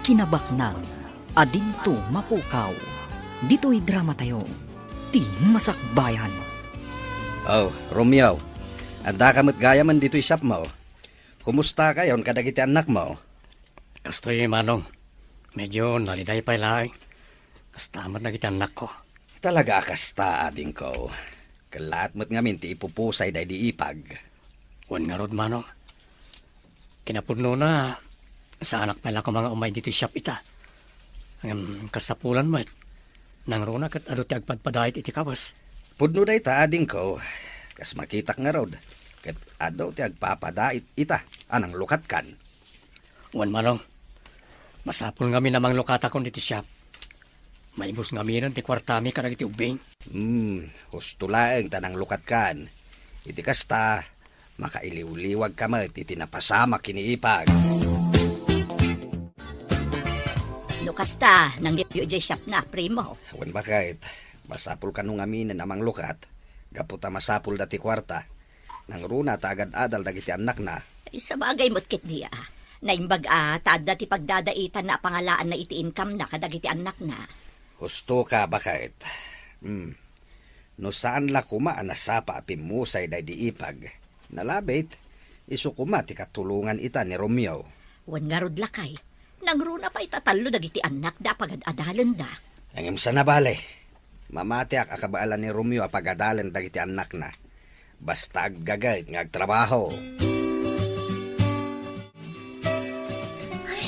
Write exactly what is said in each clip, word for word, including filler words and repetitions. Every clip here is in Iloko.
Kinabaknang a dinto mapukaw. Ditoy dramatayo, ti Masakbayan. Oh, Romeo, addaka met gayamen ditoy shopmo. Kumustakayon kadagiti annakmo? Kastoy, Manong. Medyo naliday pay laeng. Kasta met dagiti annakko. Talaga a kasta, adingko. Kellaat met ngamin ti ipupusay daydi ipag. Wen ngarud, Manong. Kinapudnona, saanak pay la koma nga umay ditoy shop ita. Ngem kasapulan met, nangruna ket adu ti agpadpadait iti kawes. Pudno dayta, adingko. Kas makitak ngarud, ket adu ti agpapadait ita a nanglukatkan. Wen, Manong, masapul ngamin a manglukatakon iti shop. Maibus ngaminen ti kuartami kadagiti ubbing. Hmm, husto laeng ta nanglukatkan. Iti kasta, makailiwliwagka met iti napasamak ken ni ipag. No kasta, nangruna idiay shopna, primo. Wen, baket, masapul kano ngaminen a manglukat, gapu ta masapulda ti kuarta. Nangruna ta agad-adal dagiti annakna. Ay, sabagay met ketdi a. Naimbag a ta adda ti pagdadaitanna a pangalaanna iti income-na kadagiti annakna. Hustoka, baket. Hmm. No saan la koma a nasapa a pimmusay daydi ipag, nalabit, isu koma ti katulongan ita ni Romeo. Wen ngarud, lakay, nangruna pay ta tallo dagiti annakda a pagad-adalenda. Ngem saan a bale. Mamatiak a kabaelan ni Romeo a pagadalen dagiti annakna. Basta aggaget nga agtrabaho. Ay,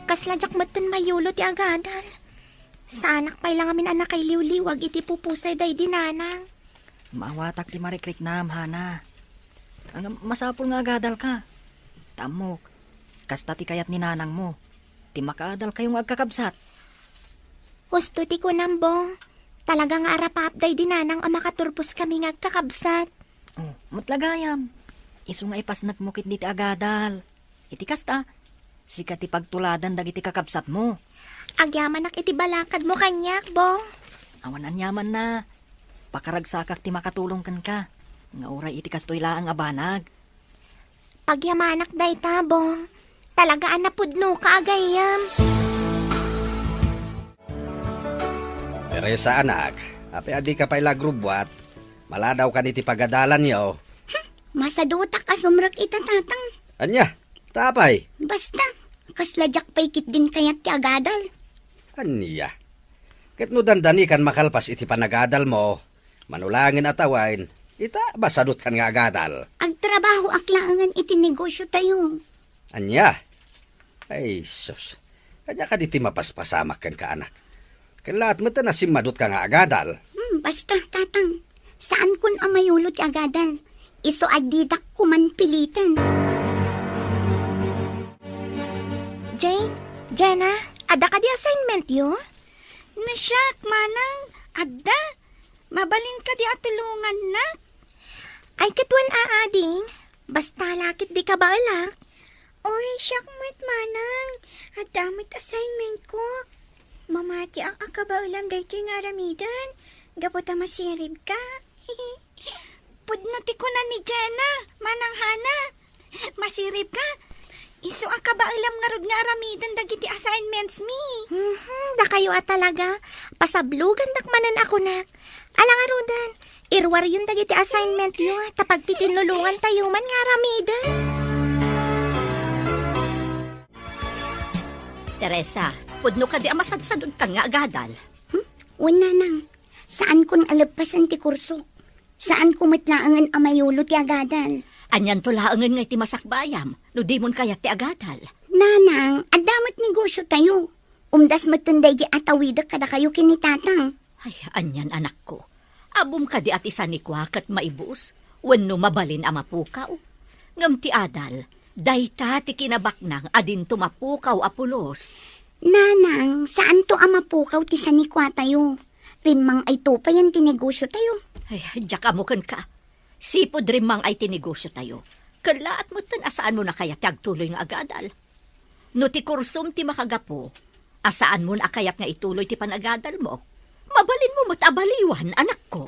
kasla diak metten mayulo ti agadal. Saanak pay la ngamin a nakailiwliwag iti pupusay daydi nanang. Maawatak ti marikriknam, Hana. Ngem masapul nga agadalka. Ta ammok, kasta ti kayat ni nanangmo. Ti makaadalkayo nga agkakabsat. Husto ti kunam, Bong. Talaga nga arapap daydi nanang a makaturpos kami nga agkakabsat. Oh, met la gayam. Isu nga ipasnekmo ketdi ti agadal. Iti kasta, sika ti pagtuladan dagiti kakabsatmo. Agyamanak iti balakadmo kaniak, Bong. Awan aniamanna. Pakaragsakak ti makatulong kenka. Nga uray iti kastoy laeng a banag. Pagyamanak dayta, Bong. Talaga a napudnoka a gayyem. Teresa, anak, apay a dika pay la agrubbuat? Maladawkan iti pagadalanyo. Hmm, masadutak a sumrek ita, Tatang. Ania? Ta apay? Basta, kasla diak pay ketdin kayat ti agadal. Ania? Ket no dandanikan makalpas iti panagadalmo, mano laengen a tawen, ita, masadutkan nga agadal. Agtrabahoak laengen iti negosiotayo. Ania? Ay, sus. Ania kadi ti mapaspasamak kenka, anak? Kellaat met a simmadutka nga agadal. Hmm, basta, Tatang. Saankon a mayulo ti agadal. Isu a didak koman piliten. Jane, Jenna, adda kadi assignmentyo? Nasiak, Manang, adda. Mabalin kadi a tulongannak? Ay, ket wen a, ading. Basta la ket dika baelak. Uray siak met, Manang. Adda met assignmentko. Mamatiak a kabaelam daytoy nga aramiden, gapu ta masiribka. Pudno ti kuna ni Jenna, Manang Hana. Masiribka? Isu a kabaelam ngarud nga aramiden dagiti assignments mi. Mhm, dakayo a talaga. Pasablogandak manen a kunak. Ala ngaruden, iruaryon dagiti assignmentyo, ta pagtitinnulongantayo man nga aramiden. Teresa, pudno kadi a masadsadutkan nga agadal? Hmm? Wen, Nanang. Saankon a leppasen ti kursok. Saanko met laengen a mayulo ti agadal. Anianto laengen nga iti masakbayam no dimon kayat ti agadal? Nanang, adda met negosiotayo. Umdas metten daydi a tawidek kadakayo ken ni Tatang. Ay, anian, anakko. Ammom kadi a ti sanikua ket maibus wenno mabalin a mapukaw? Ngem ti adal, dayta ti kinabaknang a dinto mapukaw a pulos. Nanang, saanto a mapukaw ti sanikuatayo. Rimmang-ayto payen ti negosiotayo. Ay, diak ammo kenka. Sipud rimmang-ay ti negosiotayo, kellaat metten a saanmon a kayat ti agtuloy nga agadal. No ti kursom ti makagapu, a saanmon a kayat nga ituloy ti panagadalmo, mabalinmo met a baliwan, anakko.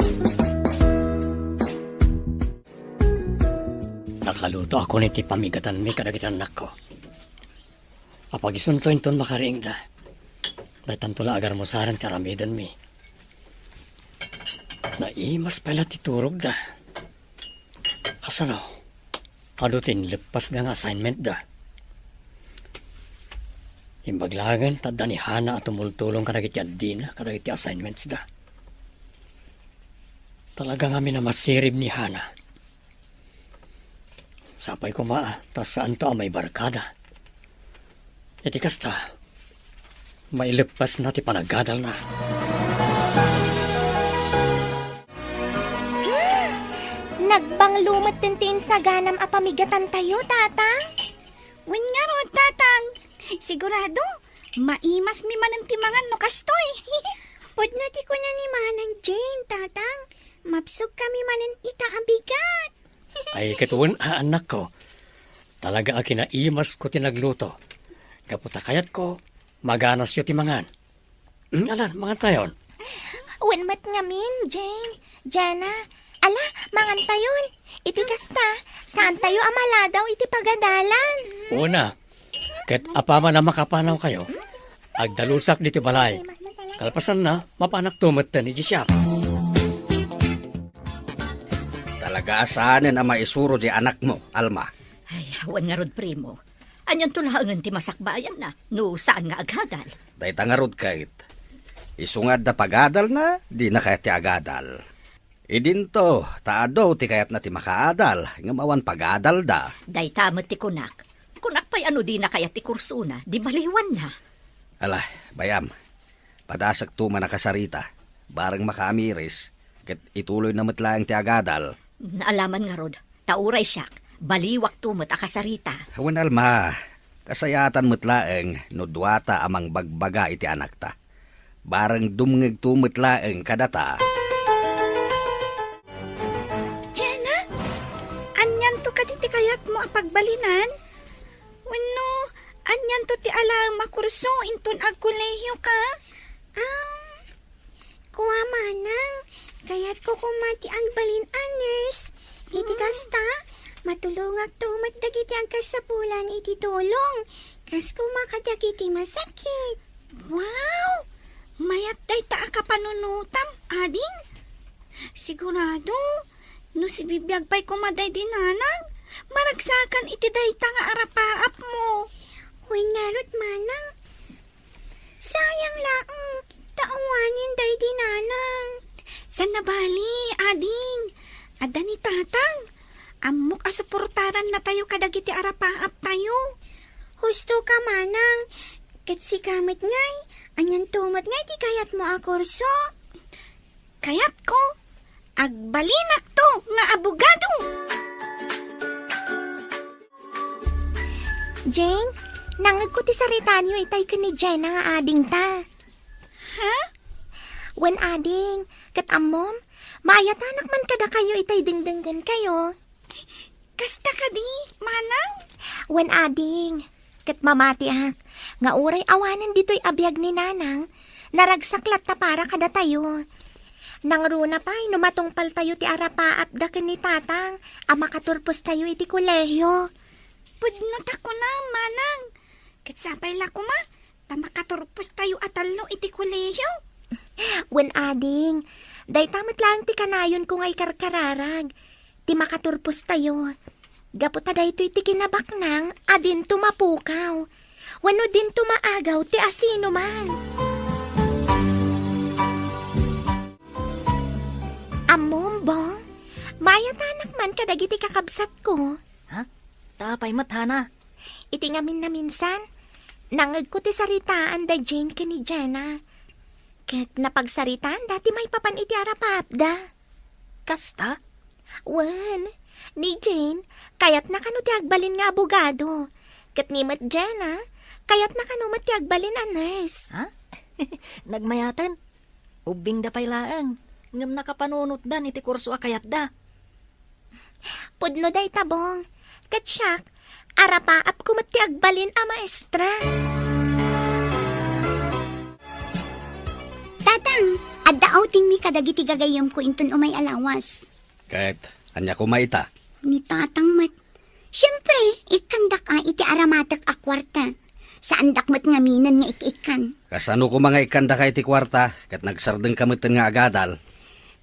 Nakalutoakon iti pamigatanmi kadagiti annakko. Apagisunto inton makariingda. Daytanto la agarmusaren ti aramidenmi. Naimas pay la ti turogda. Kasano? Adu ti inleppasda nga assignmentda. Imbag laengen ta adda ni Hana a tumultulong kadagiti addina kadagiti assignmentsda. Talaga ngamin a masirib ni Hana. Sapay koma ta saanto a maibarkada. Iti kasta, maileppasna ti panagadalna. Nagbanglo metten ti insaganam a pamigatantayo, Tatang. Wen ngarud, Tatang. Sigurado, maimasmi manen ti mangan no kastoy. Pudno ti kuna ni Manang Jane, Tatang. Mabsogkami manen ita a bigat. Ay, ket wen a, annakko. Talaga a kinaimasko ti nagluto. Gapu ta kayatko, maganasyo ti mangan. Hmm, alan, mangantayon. Wen met ngamin, Jane. Jana, ala, mangantayon. Iti kasta, saantayo a maladaw iti pagadalan. Una, ket apaman a makapanawkayo, agdalusak ditoy balay. Kalpasanna, mapanakto metten idiay siak. Talaga a saanen a maisuro diay anakmo, Alma. Ay, wen ngarud, primo. Anianto laengen ti masakbayanna no saan nga agadal? Dayta ngarud ket, isu nga adda pagadalna, dina kayat ti agadal. Idinto, ta adu ti kayatna ti makaadal, ngem awan pagadalda. Dayta met ti kunak. Kunak pay a no dina kayat ti kursona, di baliwanna. Ala, bay-am. Padasekto man a kasarita. Bareng makaamiris, ket ituloyna met laeng ti agadal. Ala man ngarud, ta uray siak, baliwakto met a kasarita. Wen Alma, kasayatan met laeng no duata a mangbagbaga iti anakta. Bareng dumngegto met laeng kadata. Jana, anianto kadi ti kayatmo a pagbalinan? Wenno, anianto ti alaem a kurso inton agkolehioka? Um, kua, Manang, kayatko koma ti agbalin a nurse. Iti kasta, matulongakto met dagiti agkasapulan iti tulong, kas koma kadagiti masakit. Wow! Mayat dayta a kapanunotam, ading. Sigurado, no sibibiag pay koma daydi nanang, maragsakan iti dayta nga arapaapmo. Wen ngarud, Manang, sayang laeng ta awanen daydi nanang. Saan a bali, ading. Adda ni tatang. Ammok a suportarannatayo kadagiti arapaaptayo. Husto ka, Manang. Ket sika met ngay, anianto met ngay ti kayatmo a kurso? Kayatko, agbalinakto nga abogado! Jane, nangngegko ti saritaanyo itay ken ni Jenna nga adingta. Ha? Wen, ading, ket ammom, maayatanak man kadakayo itay dengdenggenkayo. Kasta kadi, Manang? Wen, ading, ket mamatiak nga uray awanen ditoy a biag ni Nanang, naragsak latta para kadatayo. Nangruna pay no matungpaltayo ti arapaapda ken ni Tatang a makaturpostayo iti kolehio. Pudno ta kunam, Manang. Ket sapay la koma, ta makaturpostayo a tallo iti kolehio. Wen, ading, dayta met laeng ti kanayonko nga ikarkararag, ti makaturpostayo. Gapu ta daytoy ti kinabaknang a dinto mapukaw, wenno dinto maagaw ti asinoman. Ammom, Bong, maayatanak man kadagiti kakabsatko. Ha? Ta apay met, Hana? Iti ngamin a minsan, nangngegko ti saritaan da Jane ken ni Jenna. Ket napagsaritaanda ti maipapan iti arapaapda. Kasta? Wen, ni Jane, kayatna kano ti agbalin nga abogado. Ket ni met Jenna, kayatna kano met ti agbalin a nurse. Ha? Nagmayaten. Ubbingda pay laeng, ngem nakapanunotdan iti kurso a kayatda. Pudno dayta, Bong. Ket siak, arapaapko met ti agbalin a maestra. Tatang, adda outingmi kadagiti gagayyemko inton umay a lawas. Ket ania koma ita? Ni Tatang met. Siempre, ikkandak a iti aramatek a kuarta. Saandak met ngaminen nga ik-ikkan. Kasano koma nga ikkandaka iti kuarta, ket nagsardengka metten nga agadal?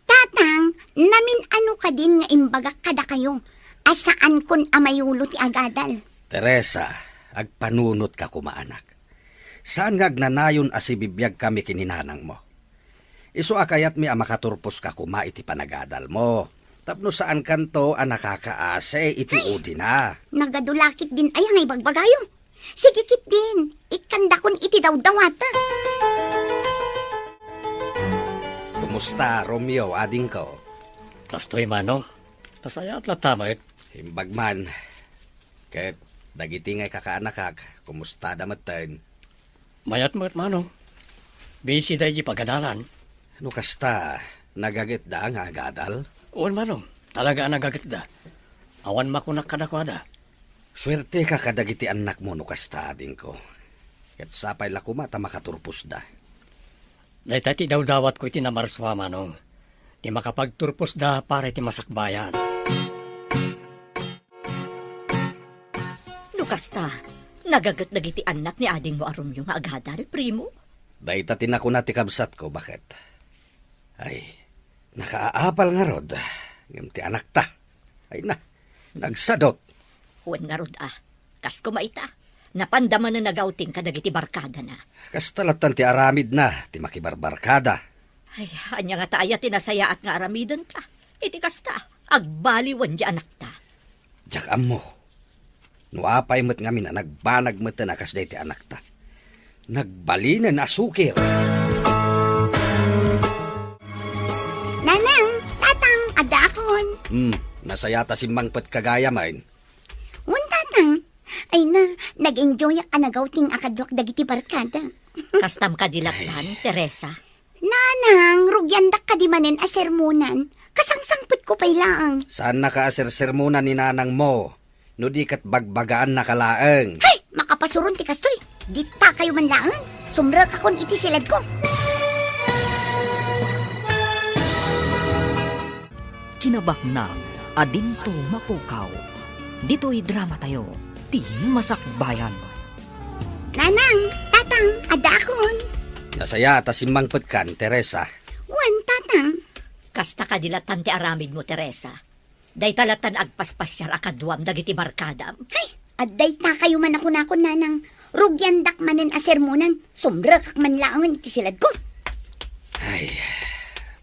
Tatang, namin-ano kadin nga imbagak kadakayo a saankon a mayulo ti agadal? Teresa, agpanunotka koma, anak. Saan nga agnanayon a sibibiagkami ken ni nanangmo. Isu a kayatmi a makaturposka koma iti panagadalmo, tapno saankanto a nakakaasi iti Ay! Udina. Nagadu la ketdin aya nga ibagbagayo. Sige ketdin, ikkandakon iti dawdawata. Kumusta, Romeo, adingko? Kastoy, Manong. Nasayaat latta met. Imbag man. Ket dagiti nga ikakaanakak, kumustada metten? Mayat met, Manong. Busy da iti pagadalan. No kasta, nagagetda nga agadal? Wen, Manong. Talaga a nagagetda. Awan makunak kadakuada. Suerteka kadagiti annakmo no kasta, adingko. Ket sapay la koma ta makaturposda. Dayta ti dawdawatko iti namarsua, Manong. Ti makapagturposda para iti masakbayan. No kasta, nagaget dagiti annak ni adingmo a Romeo nga agadal, primo? Dayta ti nakuna ti kabsatko, baket. Ay, nakaapal ngarud, ngem ti anakta. Ay na, nagsadot. Wen ngarud a, kas koma ita, napanda manen a gawting kadagiti barkadana. Kasta lattan ti aramidna, ti makibarbarkada. Ay, ania ngata aya ti nasayaat nga aramidenta? Iti kasta, agbaliwen ti anakta. Diak ammo. No apay met ngamin a nagbanag metten a kasdayta ti anakta. Nagbalinen a sukir. Nanang, Tatang, addaakon. Hmm, nasayaat a simmangpetka gayam. Wen, Tatang. Ay na, nag-enjoyak a nagawting a kaduak dagiti barkada. Kastam kadi lattan, Ay. Teresa? Nanang, rugiandak kadi manen a sermonan. Kasangsangpetko pay laeng. Saannaka a sersermonan ni nanangmo, no di ket bagbagaannaka laeng. Hay! Makapasuron ti kastoy. Ditakayo man laeng. Sumrekakon iti siledko. Kinabaknang a dinto mapukaw. Ditoy dramatayo, ti Masakbayan. Nanang, Tatang, addaakon. Nasayaat a simmangpetkan, Teresa. Wen, Tatang. Kasta kadi lattan ti aramidmo, Teresa. Dayta lattan agpaspasiar a kaduam dagiti barkadam. Hay, addaytakayo man a kunakon, Nanang. Rugiandak manen a sermonan, sumrekak man laengen iti siledko. Ay,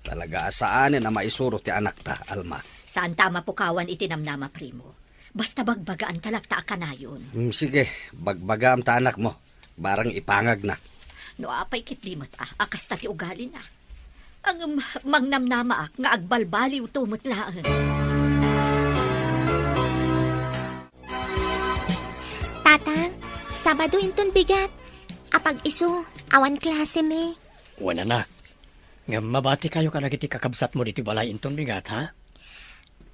talaga a saanen a maisuro ti anakta, Alma. Saanta a mapukawan iti namnama, primo. Basta bagbagaanta latta a kanayon. Hmm, sige, bagbagaam ta anakmo. Barang ipangagna. No apay ketdi met a, a kasta ti ugalina. Ngem mangnamnamaak nga agbalbaliwto met laeng. Tatang, Sabado inton bigat. Apag-isu, awan klasemi. Wen, anak. Ngem mabatikayo kadagiti kakabsatmo ditoy balay inton bigat, ha?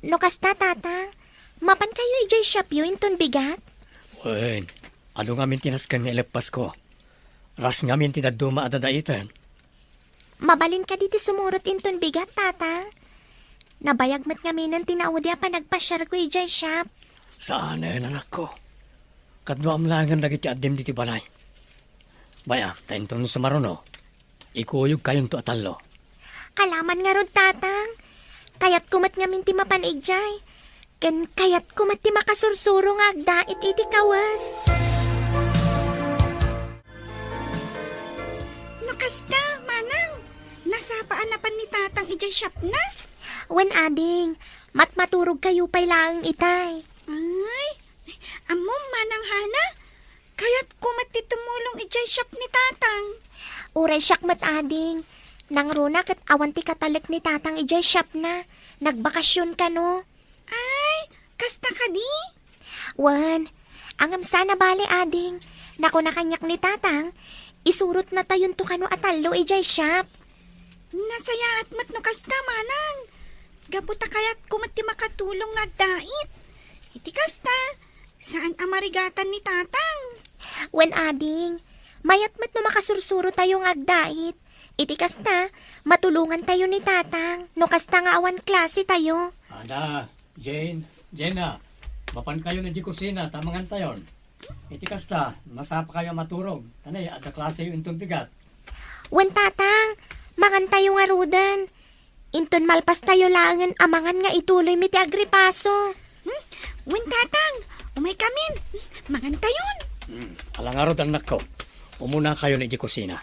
No kasta, Tatang, mapankayo idiay shopyo inton bigat? Wen, adu ngamin ti nasken nga ileppasko. Ras ngamin ti dadduma a dadaiten. Mabalin kadi ti sumurot inton bigat, Tatang? Nabayag met ngaminen ti naudi a panagpasiarko idiay shop. Saanen, anakko. Kaduam laengen dagiti addim ditoy balay. Bay-am, ta inton sumaruno, ikuyogkayonto a tallo. Kalaman ngarud, Tatang. Kayatko met ngamin ti mapan idiay. Ken kayatko met ti makasursuro nga agdait iti kawes. No kasta, Manang, nasapa a napan ni Tatang idiay shopna? Wen, ading, matmaturogkayo pay laeng itay. Ay, ammom, Manang Hana, kayatko met ti tumulong idiay shop ni Tatang. Uray siak met, ading. Nangruna ket awan ti katalek ni Tatang idiay shopna. Nagbakasyon kano. Ay, kasta kadi? Wen, ngem saan a bale, ading. Nakuna kaniak ni Tatang, isurotnatayonto kano a tallo idiay shop. Nasayaat met no kasta, Manang. Gapu ta kayatko met ti makatulong nga agdait. Iti kasta, saan a marigatan ni Tatang. Wen, ading, mayat met no makasursurotayo nga agdait. Iti kasta, matulongantayo ni Tatang, no kasta nga awan klasetayo. Ada, Jane, Jenna, mapankayon idiay kusina ta mangantayon. Iti kasta, masapakayo a maturog. Tanay, adda klaseyo inton bigat. Wen, Tatang, mangantayo ngaruden. Inton malpastayo laengen a mangan nga ituloymi ti agripaso. Hmm? Wen, Tatang, umaykamin. Mangantayon. Hmm, ala ngarud, annakko. Umunakayon iti kusina.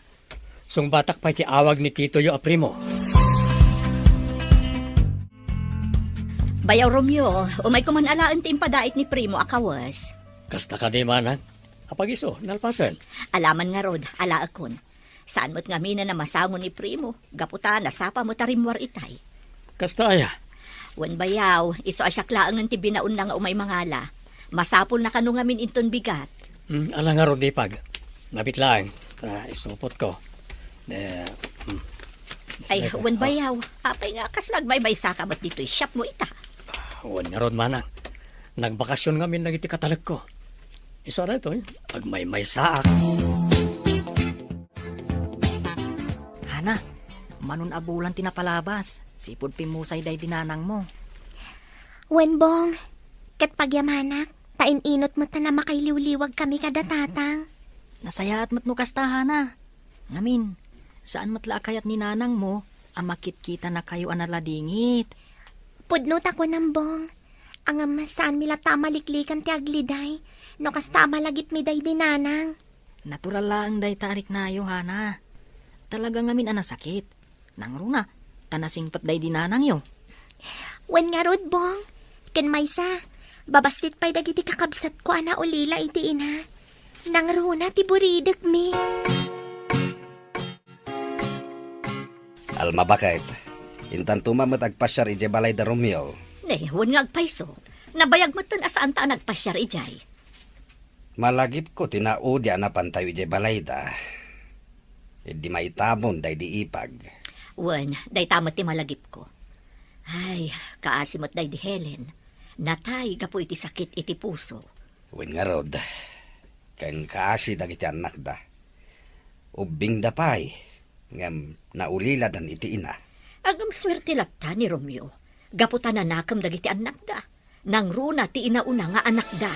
Sungbatak pay ti awag ni titoyo a Primo. Bayaw Romeo, umayko man alaen ti impadait ni Primo a kawes. Kasta kadi, manang? Apag-isu, nalpasen? Alaman ngarud, alaekon. Saan met ngamin a masango ni Primo, gapu ta nasapa met a rimmuar itay. Kasta aya? Wen bayaw, isu a siak laengen ti binaonna nga umay mangala. Masapulna kano ngamin inton bigat. Hmm, ala ngarud, Ipag. Nabit laeng, ta isupotko. Eh, hmm. Ay, wen bayaw, apay nga kasla agmaymaysaka met ditoy shopmo ita? Wen ngarud, manang. Nagbakasyon ngamin dagiti katalekko. Isu a daytoy, agmaymaysaak. Hana, manon a bulan ti napalabas, sipud pimmusay daydi nanangmo. Wen, Bong, ket pagyamanak, ta in-inut met ta makailiwliwagkami kada Tatang. Nasayaat met no kasta, Hana. Ngamin, saan met la a kayat ni nanangmo a makitkitanakayo a naladingit. Pudno ta kunam, Bong. Ngem saanmi latta a maliklikan ti agliday no kasta a malagipmi daydi nanang. Natural laeng dayta a riknayo, Hana. Talaga ngamin a nasakit. Nangruna, ta nasingpet daydi nanangyo. Wen ngarud, Bong. Ken maysa, babassit pay dagiti kakabsatko a naulila iti ina. Nangruna ti buridekmi. Alma, baket, intanto met agpasiar idiay balay da Romeo. Ne, wen nga agpayso. Nabayag metten a saanta a nagpasiar idiay. Malagipko ti naudi a napantayo idiay balayda. Idi maitamon daydi Ipag. Wen, dayta met ti malagipko. Ay, kaasi met daydi Helen. Natay gapu iti sakit iti puso. Wen ngarud, ken kaasi dagiti annakda. Ubbingda pay, ngem nauliladan iti ina. Agsuerte latta ni Romeo, gapu ta nanakem dagiti annakda. Nangruna ti inauna nga anakda.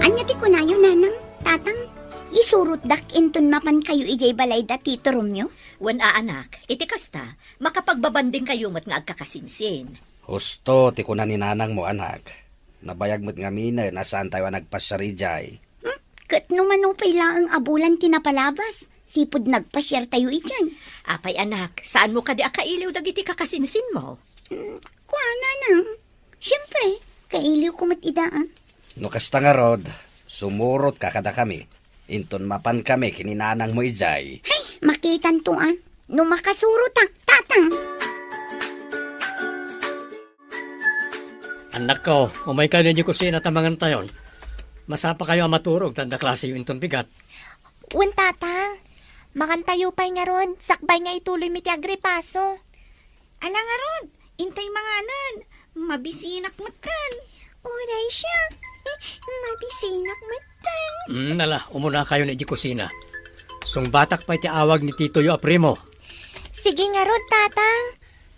Ania ti kunayo, Nanang, Tatang? Isurotdak inton mapankayo idiay balayda Tito Romeo? Wen a, anak, iti kasta, makapagbabandingkayo met nga agkakasinsin. Husto ti kuna ni nanangmo, anak. Nabayag met ngaminen a saantayo a nagpasiar idiay. Hmm? Ket no mano pay laeng a bulan ti napalabas, sipud nagpasiartayo idiay. Apay, anak, saanmo kadi a kailiw dagiti kakasinsinmo? Hmm, kuana, Nang. Siempre, kailiwko met ida, ah. No kasta ngarud, sumurotka kadakami. Inton mapankami ken ni nanangmo idiay. Hay, makitanto, ah. No makasurotak, Tatang. Annakko, umaykayo idiay kusina ta mangantayon. Masapakayo a maturog ta adda klaseyo inton bigat. Wen, Tatang. Mangantayo pay ngarud, sakbay nga ituloymi ti agripaso. Ala ngarud, intay manganen. Mabisinak metten. Uray siak. Mabisinak metten. Mm, ala, umunakayon idiay kusina. Sungbatak pay ti awag ni titoyo a Primo. Sige ngarud, Tatang.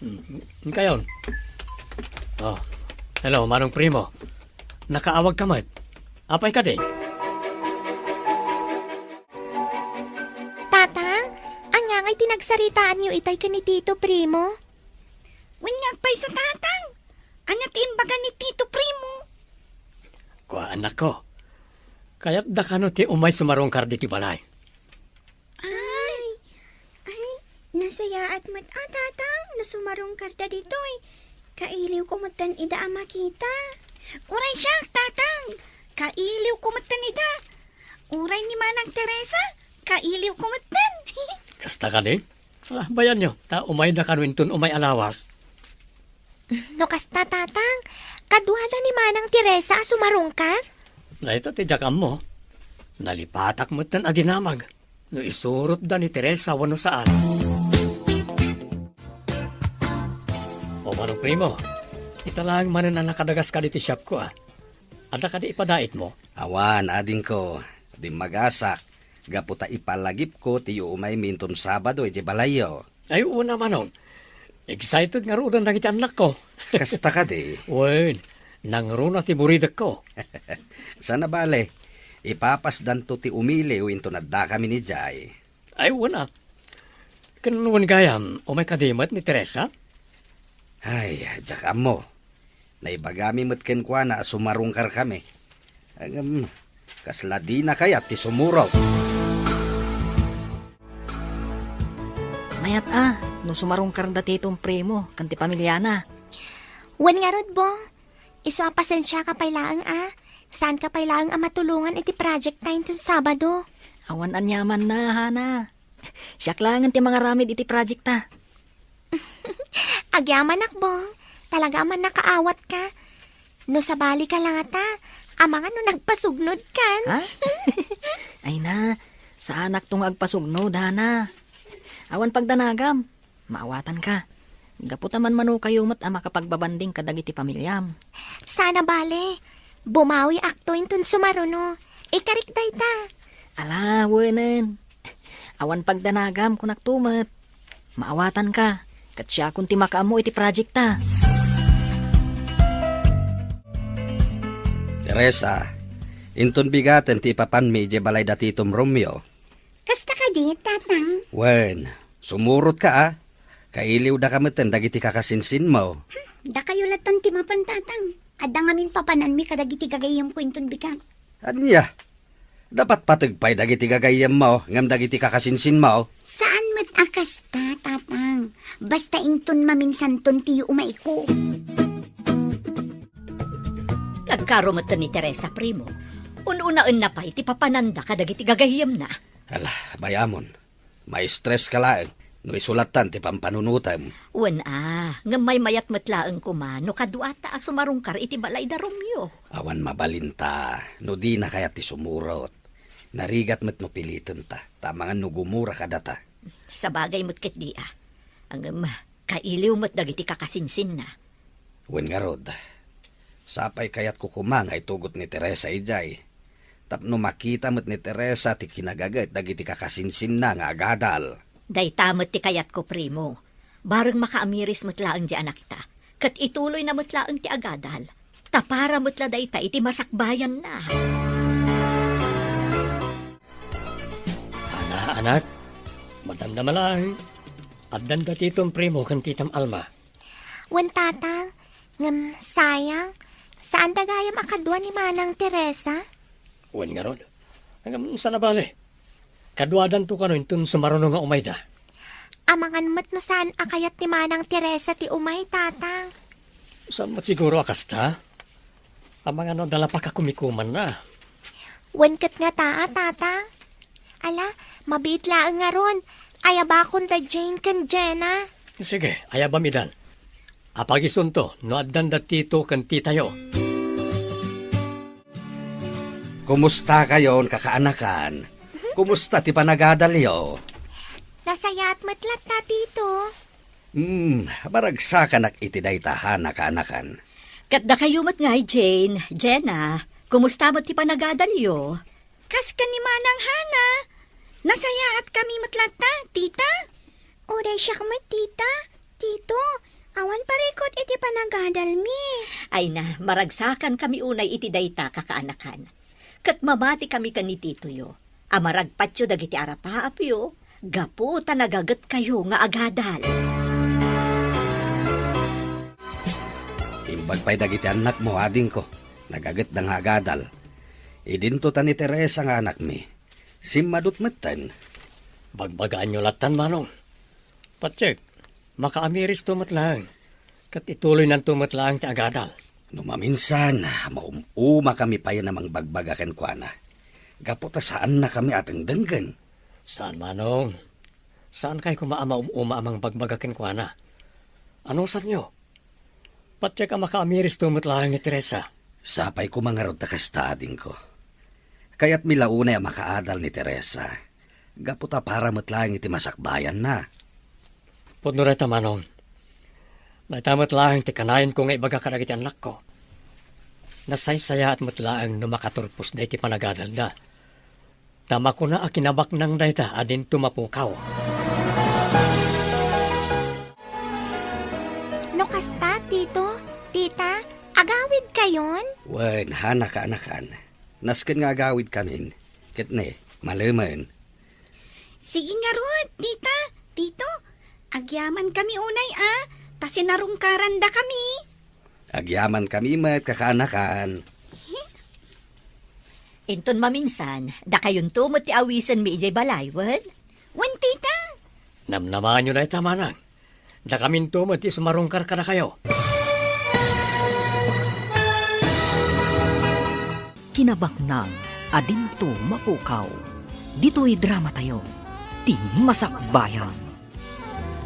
Hmm, inkayon. Oh, hello, Manong Primo. Nakaawagka met. Apay kadi? Tatang, ania ngay ti nagsaritaanyo itay ken ni Tito Primo? Wen nga agpayso, Tatang. Ania ti imbaga ni Tito Primo? Kua, annakko. Kayatda kano ti umay sumarungkar ditoy balay? Ay, ay, nasayaat met a, Tatang, no sumarungkarda ditoy. Kailiwko metten ida a makita. Uray siak, Tatang. Kailiwko metten ida. Uray ni Manang Teresa, kailiwko metten. Kasta kadi? Ala, bayanyo, ta umayda kano inton umay a lawas. No kasta, Tatang, kaduada ni Manang Teresa a sumarungkar? Dayta ti diak ammo. Nalipatak metten a dinamag no isurotda ni Teresa wenno saan. O, Manong Primo, ita laeng manen a nakadagaska ditoy shopko, a. Adda kadi ipadaitmo? Awan, adingko. Dimmagasak. Gapu ta ipalagipko ti iumaymi inton Sabado idiay balayyo. Ay, una, Manong. Excited ngaruden dagiti annakko. Kasta kadi? Wen, Nangruna ti buridekko. Saan a bale, ipapasdanto ti umiliw inton addakami idiay. Ay, wen a. Ken wen gayam, umay kadi met ni Teresa? Ay, diak ammo. Naibagami met kenkuana a sumarungkarkami. Ngem, kasla dina kayat ti sumurot. Mayat a, no sumarungkar da Tito Primo ken ti pamiliana. Wen ngarud, Bong. Isu a pasensiaka pay laeng a. Saanka pay laeng a matulongan iti project ta inton Sabado. Awan aniamanna, Hana. Siak laengen ti mangaramid iti project ta. Agyamanak, Bong. Talaga a mannakaawatka. No sabalika la ngata, amangan no nagpasugnodkan. Ha? Ay na, saanakto nga agpasugnod, Hana. Awan pagdanagam. Maawatanka. Gapu ta manmanokayo met a makapagbabanding kadagiti pamiliam. Saan a bale. Bumawiakto inton sumaruno. Ikarik dayta. Ala, wenen. Awan pagdanagam, kunakto met. Maawatanka. Ket siakon ti makaammo iti project ta. Teresa, inton bigaten ti ipapanmi idiay balay da Titom Romeo. Kasta kadi, Tatang? Wen, sumurotka a. Kailiwdaka metten dagiti kakasinsinmo. Hmm, dakayo latta ti mapan, Tatang. Adda ngamin papananmi kadagiti gagayyemko inton bigat. Ania? Napatpateg pay dagiti gagayyemmo ngem dagiti kakasinsinmo? Saan met a kasta, Tatang. Basta inton maminsanton ti yuumayko. Nagkaro metten ni Teresa, Primo. Un-unaenna pay ti papananda kadagiti gagayyemna. Ala, bayamon. Maistres ka laeng no isu lattan ti pampanunotem. Wen a, ngem maymayat met laeng koma no kaduata a sumarungkar iti balay da Romeo. Awan mabalinta no dina kayat ti sumurot. Narigat met no pilitenta, ta amangan no gumura kadata. Sabagay met ketdi a. Ngem, kailiw met dagiti kakasinsinna. Wen ngarud, sapay kayatko koma nga itugot ni Teresa idiay. Tapno makita met ni Teresa ti kinagaget dagiti kakasinsinna nga agadal. Dayta met ti kayatko, Primo. Bareng makaamiris met laeng ti anakta, ket ituloyna met laeng ti agadal. Ta para met la dayta iti masakbayanna. Ana, anak, madamdama laeng. Addan da Titom Primo ken Titam Alma. Wen, Tatang, ngem sayang, saanda gayam a kadua ni Manang Teresa? Wen ngarud. Ngem saan a bale. Kaduadanto kano inton sumaruno nga umayda. Amangan met no saan a kayat ni Manang Teresa ti umay, Tatang. Saan met siguro a kasta? Amangan no adda la pakakumikumanna. Wen ket ngata a, Tatang. Ala, mabiit laeng ngarud. Ayabakon da Jane ken Jenna. Sige, ayabam idan. Apagisunto no addan da Tito ken Titayo. Kumustakayon, kakaanakan? Kumusta ti panagadalyo? Nasayaat met latta, Tito. Hmm, maragsakanak iti dayta, Hana, kaanakan. Ket dakayo met ngay, Jane, Jenna, kumusta met ti panagadalyo? Kas ken ni Manang Hana, nasayaatkami met latta, Tita. Uray siak met, Tita, Tito, awan parikut iti panagadalmi. Ay na, maragsakankami unay iti dayta, kakaanakan. Ket mamatikami ken ni Titoyo a maragpatyo dagiti arapaapyo gapu ta nagagetkayo nga agadal. Imbag pay dagiti annakmo, adingko, nagagetda nga agadal. Idinto ta ni Teresa nga anakmi. Simmadut metten. Bagbagaanyo lattan, Manong. Patiek, makaamiristo met laeng, ket ituloynanto met laeng ti agadal. No maminsan, maum-umakami payen a mangbagbaga kenkuana, gapu ta saannakami a dengdenggen. Saan, Manong. Saankay koma a maum-uma a mangbagbaga kenkuana. Anusanyo? Patiek a makaamiristo met laeng ni Teresa. Sapay koma ngarud ta kasta, adingko. Kayatmi la unay a makaadal ni Teresa, gapu ta para met laeng iti masakbayanna. Pudno dayta, Manong. Dayta met laeng ti kanayanko nga ibaga kadagiti annakko. Nasaysayaat met laeng no makaturposda iti panagadalda. Ta makuna a kinabaknang dayta a dinto mapukaw. No kasta, Tito, Tita, ag Agawidkayon? Wen, hana kaanakan. Nasken nga agawidkamin. Ket ne, malemen. Sige ngarud, tita, tito. Agyamankami unay a, ta sinarungkarandakami. Agyamankami met, kakaanakan. Inton maminsan, dakayonto met ti awisenmi idiay balay, wen? Wen, tita. Namnamaanyo dayta, manang. Dakaminto met ti sumarungkar kadakayo. Kinabaknang a dinto mapukaw. Ditoy dramatayo, ti Masakbayan.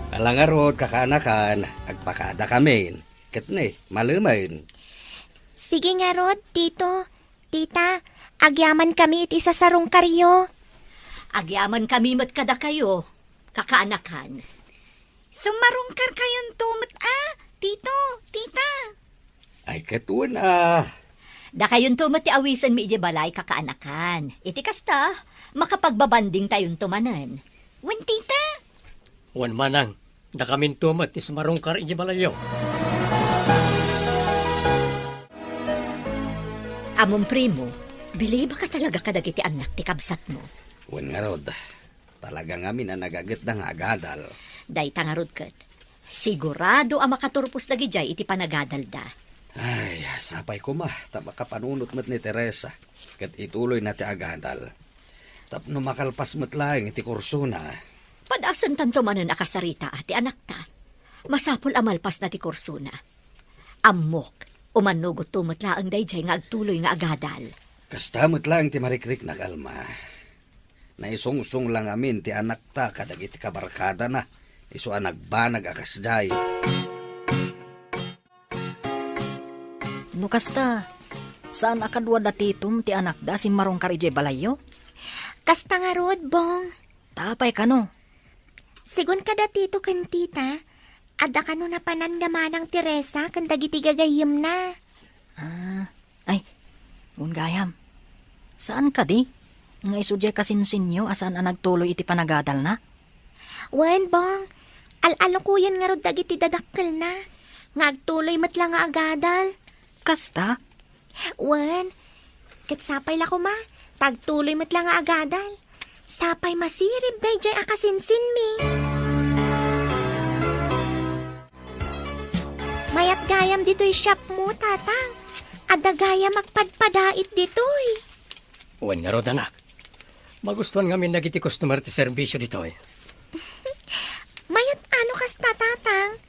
Ala ngarud, kakaanakan, agpakadakamin. Ket ne, malemen. Sige ngarud, tito, tita, agyamankami iti sasarungkaryo. Agyamankami met kadakayo, kakaanakan. Sumarungkarkayonto met a, tito, tita. Ay, ket wen a. Dakayonto met ti awisenmi idiay balay, kakaanakan. Iti kasta, makapagbabandingtayonto manen. Wen, tita. Wen, manang, dakaminto met ti sumarungkar idiay balayyo. Ammom, primo, bilibak a talaga kadagiti annak ti kabsatmo. Wen ngarud, talaga ngamin a nagagetda nga agadal. Dayta ngarud ket, sigurado a makaturpos dagidiay iti panagadalda. Ay, sapay koma, ta makapanunot met ni Teresa, ket ituloyna ti agadal. Tapno makalpas met laeng iti kursona. Padasentanto manen a kasaritaa ti anakta. Masapul a malpasna ti kursona. Ammok, umannogotto met laeng daydiay nga agtuloy nga agadal. Kasta met laeng ti marikriknak, Alma. Naisungsong la ngamin ti anakta kadagiti kabarkadana, isu a nagbanag a kasdiay. No kasta, saan a kadua da Titom ti anakda a simmarungkar idiay balayyo? Kasta ngarud, Bong. Ta apay kano? Sigun kada Tito ken Tita, adda kano napananda manang Teresa ken dagiti gagayyemna. Ah, ay, wen gayam. Saan kadi nga isu diay kasinsinyo a saan a nagtuloy iti panagadalna? Wen, Bong. Al-alukoyen ngarud dagiti dadakkelna nga agtuloy met la nga agadal. Kasta? Wen, ket sapay la koma, ta agtuloy met la nga agadal. Sapay masirib daydiay a kasinsinmi. Mayat gayam ditoy shopmo, Tatang. Adda gayam agpadpadait ditoy. Wen ngarud, anak. Magustuan ngamin dagiti customer ti serbisyo ditoy. Mayat a no kasta, Tatang.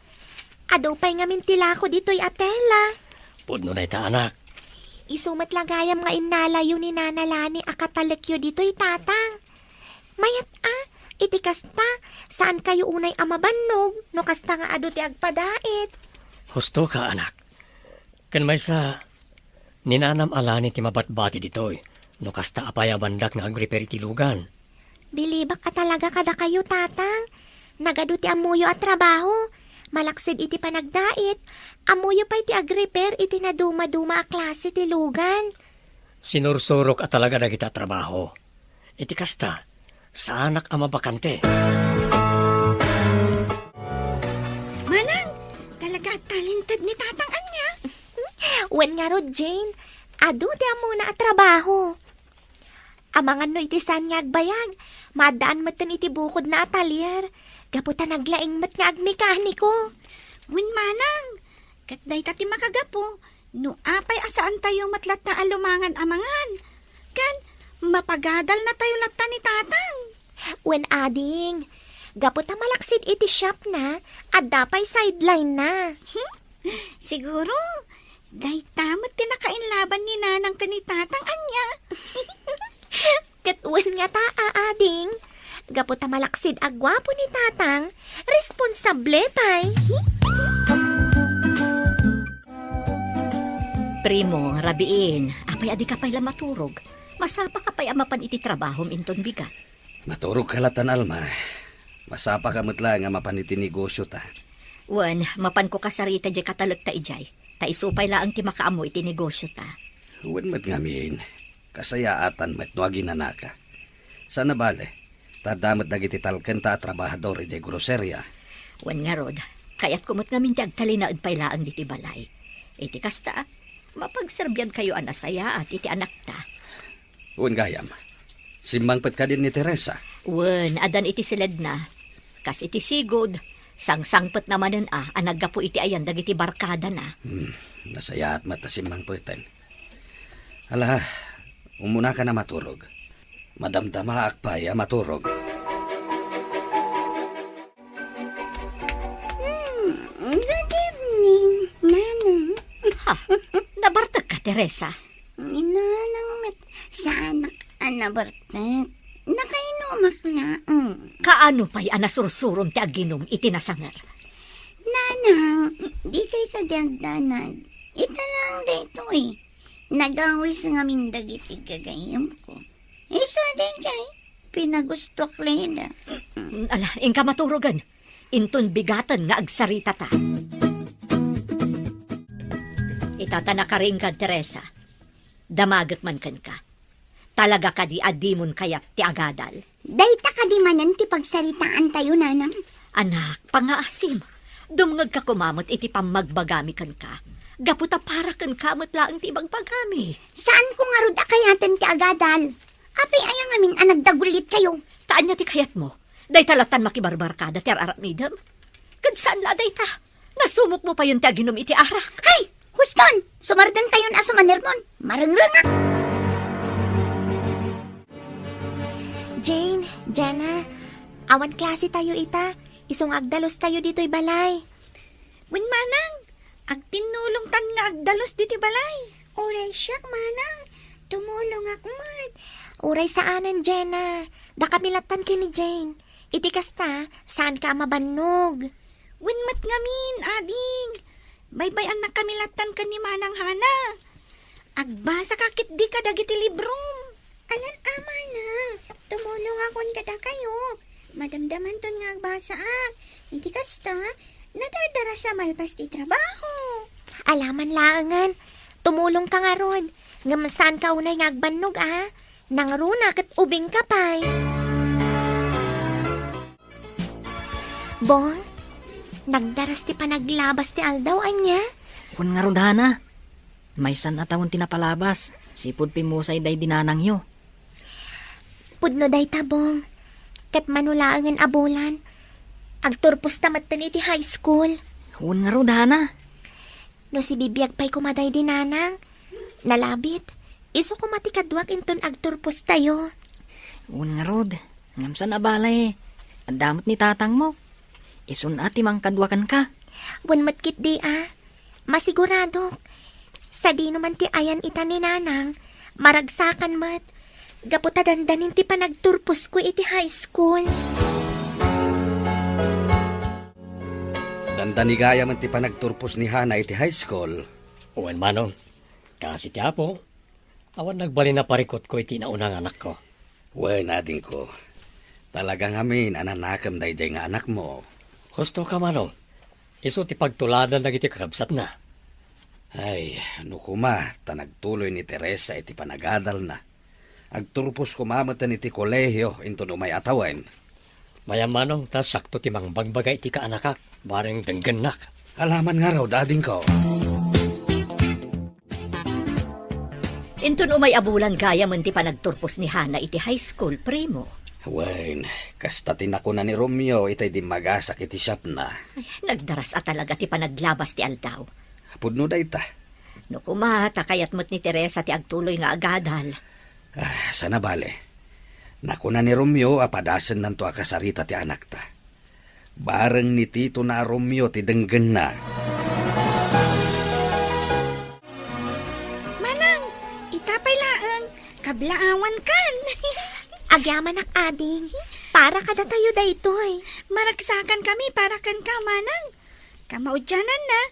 Adu pay ngamin ti lako ditoy a tela. Pudno dayta, anak. Isu met la gayam nga innalayo ni Nana Lani a katalekyo ditoy, Tatang. Mayat a, iti kasta, saankayo unay a mabannog no kasta nga adu ti agpadait. Husto ka, anak. Ken maysa, ni Nanam a Lani ti mabatbati ditoy, no kasta a payabandak nga agrepair iti lugan. Bilibak a talaga kadakayo, Tatang. Nagadu ti ammoyo a trabaho. Malaksid iti panagdait, ammoyo pay ti agrepair iti nadumaduma a klase ti lugan. Sinursurok a talaga dagita a trabaho. Iti kasta, saanak a mabakante. Manang, talaga a talented ni Tatang ania? Wen ngarud, Jane, adu ti ammona a trabaho. Amangan no iti saan nga agbayag, maaddaan metten iti bukodna a talyer, gapu ta naglaing met nga agmekaniko. Wen manang, ket dayta ti makagapu no apay a saantayo met latta a lumangan a mangan, ken mapagadalnatayo latta ni Tatang. Wen ading, gapu ta malaksid iti shopna, adda pay sideline-na. Siguro, dayta met ti nakainlaban ni Nanang ken ni Tatang ania. Ket wen ngata, a ading, gapu ta malaksid a guapo ni Tatang, responsable pay. Primo, rabiin, apay a dika pay la maturog? Masapaka pay a mapan iti trabahom inton bigat. Maturogka latan, Alma. Masapaka met laeng a mapan iti negosiota. Wen, mapanko kasarita diay katalekta idiay, ta isu pay laeng ti makaammo iti negosiota. Wen met ngamin, kasayaatan met no aginanaka. Saan a bale, ta adda met dagiti talkenta a trabahador idiay groseria. Wen ngarud, kayatko met ngamin ti agtalinaed pay laeng ditoy balay. Iti kasta, Mapagserbiankayo a nasayaat iti anakta. Wen gayam. Simmangpet kadin ni Teresa? Wen, addan iti siledna. Kas iti sigud, sangsangpetna manen a, a naggapu iti ayan dagiti barkadana. Hmm, nasayaat met a simmangpeten. Ala, umunaka a maturog. Madamdamaak pay a maturog. Hmm, good evening, Nanang. Ha? Nabartekka, Teresa? Ni Nanang met saanak a nabartek. Nakainumak laeng. Kaano pay a nasursurom ti aginum iti nasanger? Nanang, dikay kadi agdanag. Ita laeng daytoy. Nagawis ngamin dagiti gagayyemko. Isu a daydiay, pinagustoak layda. Ala, inka maturogen. Inton bigaten nga agsaritata. Ita ta nakaringgan, Teresa. Damagek man kenka. Talaga kadi a dimon kayat ti agadal? Dayta kadi manen ti pagsaritaantayo, Nanang? Anak, pangngaasim. Dumngegka koma met iti pammagbagami kenka. Gapu ta para kenka met laeng ti ibagbagami. Saanko ngarud a kayaten ti agadal? Apay aya ngamin a nagdagulitkayo? Ta ania ti kayatmo? Dayta lattan makibarbarkada ti ar-aramidem? Ket saan la a dayta. Nasumokmo payen ti aginum iti arak. Hay! Huston! Sumardentayon a sumanermon. Marengrengak! Jane, Jenna, awan klasetayo ita. Isu nga agdalustayo ditoy balay. Wen, Manang, agtinnulongtan nga agdalus ditoy balay. Uray siak, Manang, tumulongak met. Uray saanen, Jenna. Dakami lattan ken ni Jane. Iti kasta, saanka a mabannog. Wen met ngamin, ading. Baybay-annakami lattan ken ni Manang Hana. Agbasaka ketdi kadagiti librom. Alan a, Manang, tumulongakon kadakayo. Madamdamanton nga agbasaak. Iti kasta, nadadarasa malpas ti trabaho. Ala man laengen, tumulongka ngarud. Ngem saanka unay nga agbannog a. Nangruna ket ubingka pay. Bong, nagdaras ti panaglabas ti aldaw, ania? Wen ngarud, Hana. Maysan a tawen ti napalabas, sipud pimmusay daydi nanangyo. Pudno dayta, Bong. Ket mano laengen a bulan, agturposta metten iti high school. Wen ngarud, Hana. No sibibiag pay koma daydi nanang, nalabit, isu koma ti kaduak inton agturpostayo. Wen ngarud, ngem saan a bale, adda met ni tatangmo. Isun a ti mangkadua kenka. Wen met ketdi a, masiguradok. Sadino man ti ayan ita ni nanang, maragsakan met. Gapu ta dandanin ti panagturposko iti high school. Dandani gayam ti panagturpos ni Hana iti high school. Wen, Manong, kaasi ti Apo, awan nagbalin a parikutko iti nauna nga anakko. Wen, adingko, talaga ngamin a nanakem daydiay nga anakmo. Husto ka, Manong. Isu ti pagtuladan dagiti kakabsatna. Ay, no koma ta nagtuloy ni Teresa iti panagadalna. Agturpos koma metten iti kolehio inton umay a tawen. Mayammanong ta sakto ti mangbagbaga iti kaanakak, bareng denggennak. Alaman ngarud, adingko. Inton umay a bulan gayam ti panagturpos ni Hana iti high school, primo. Wen, kasta ti nakuna ni Romeo itay dimmagasak iti siapna. Ay, nagdaras a talaga ti panaglabas ti aldaw. Pudno dayta. No koma, ta kayat met ni Teresa ti agtuloy nga agadal. Ah, saan a bale. Nakuna ni Romeo a padasennanto a kasarita ti anakta. Bareng ni Tito na a Romeo ti denggenna. Manang, ita pay laeng, kablaawankan. Agyamanak, ading. Para kadatayo daytoy. Maragsakan kami para kenka, Manang. Kamaudiananna,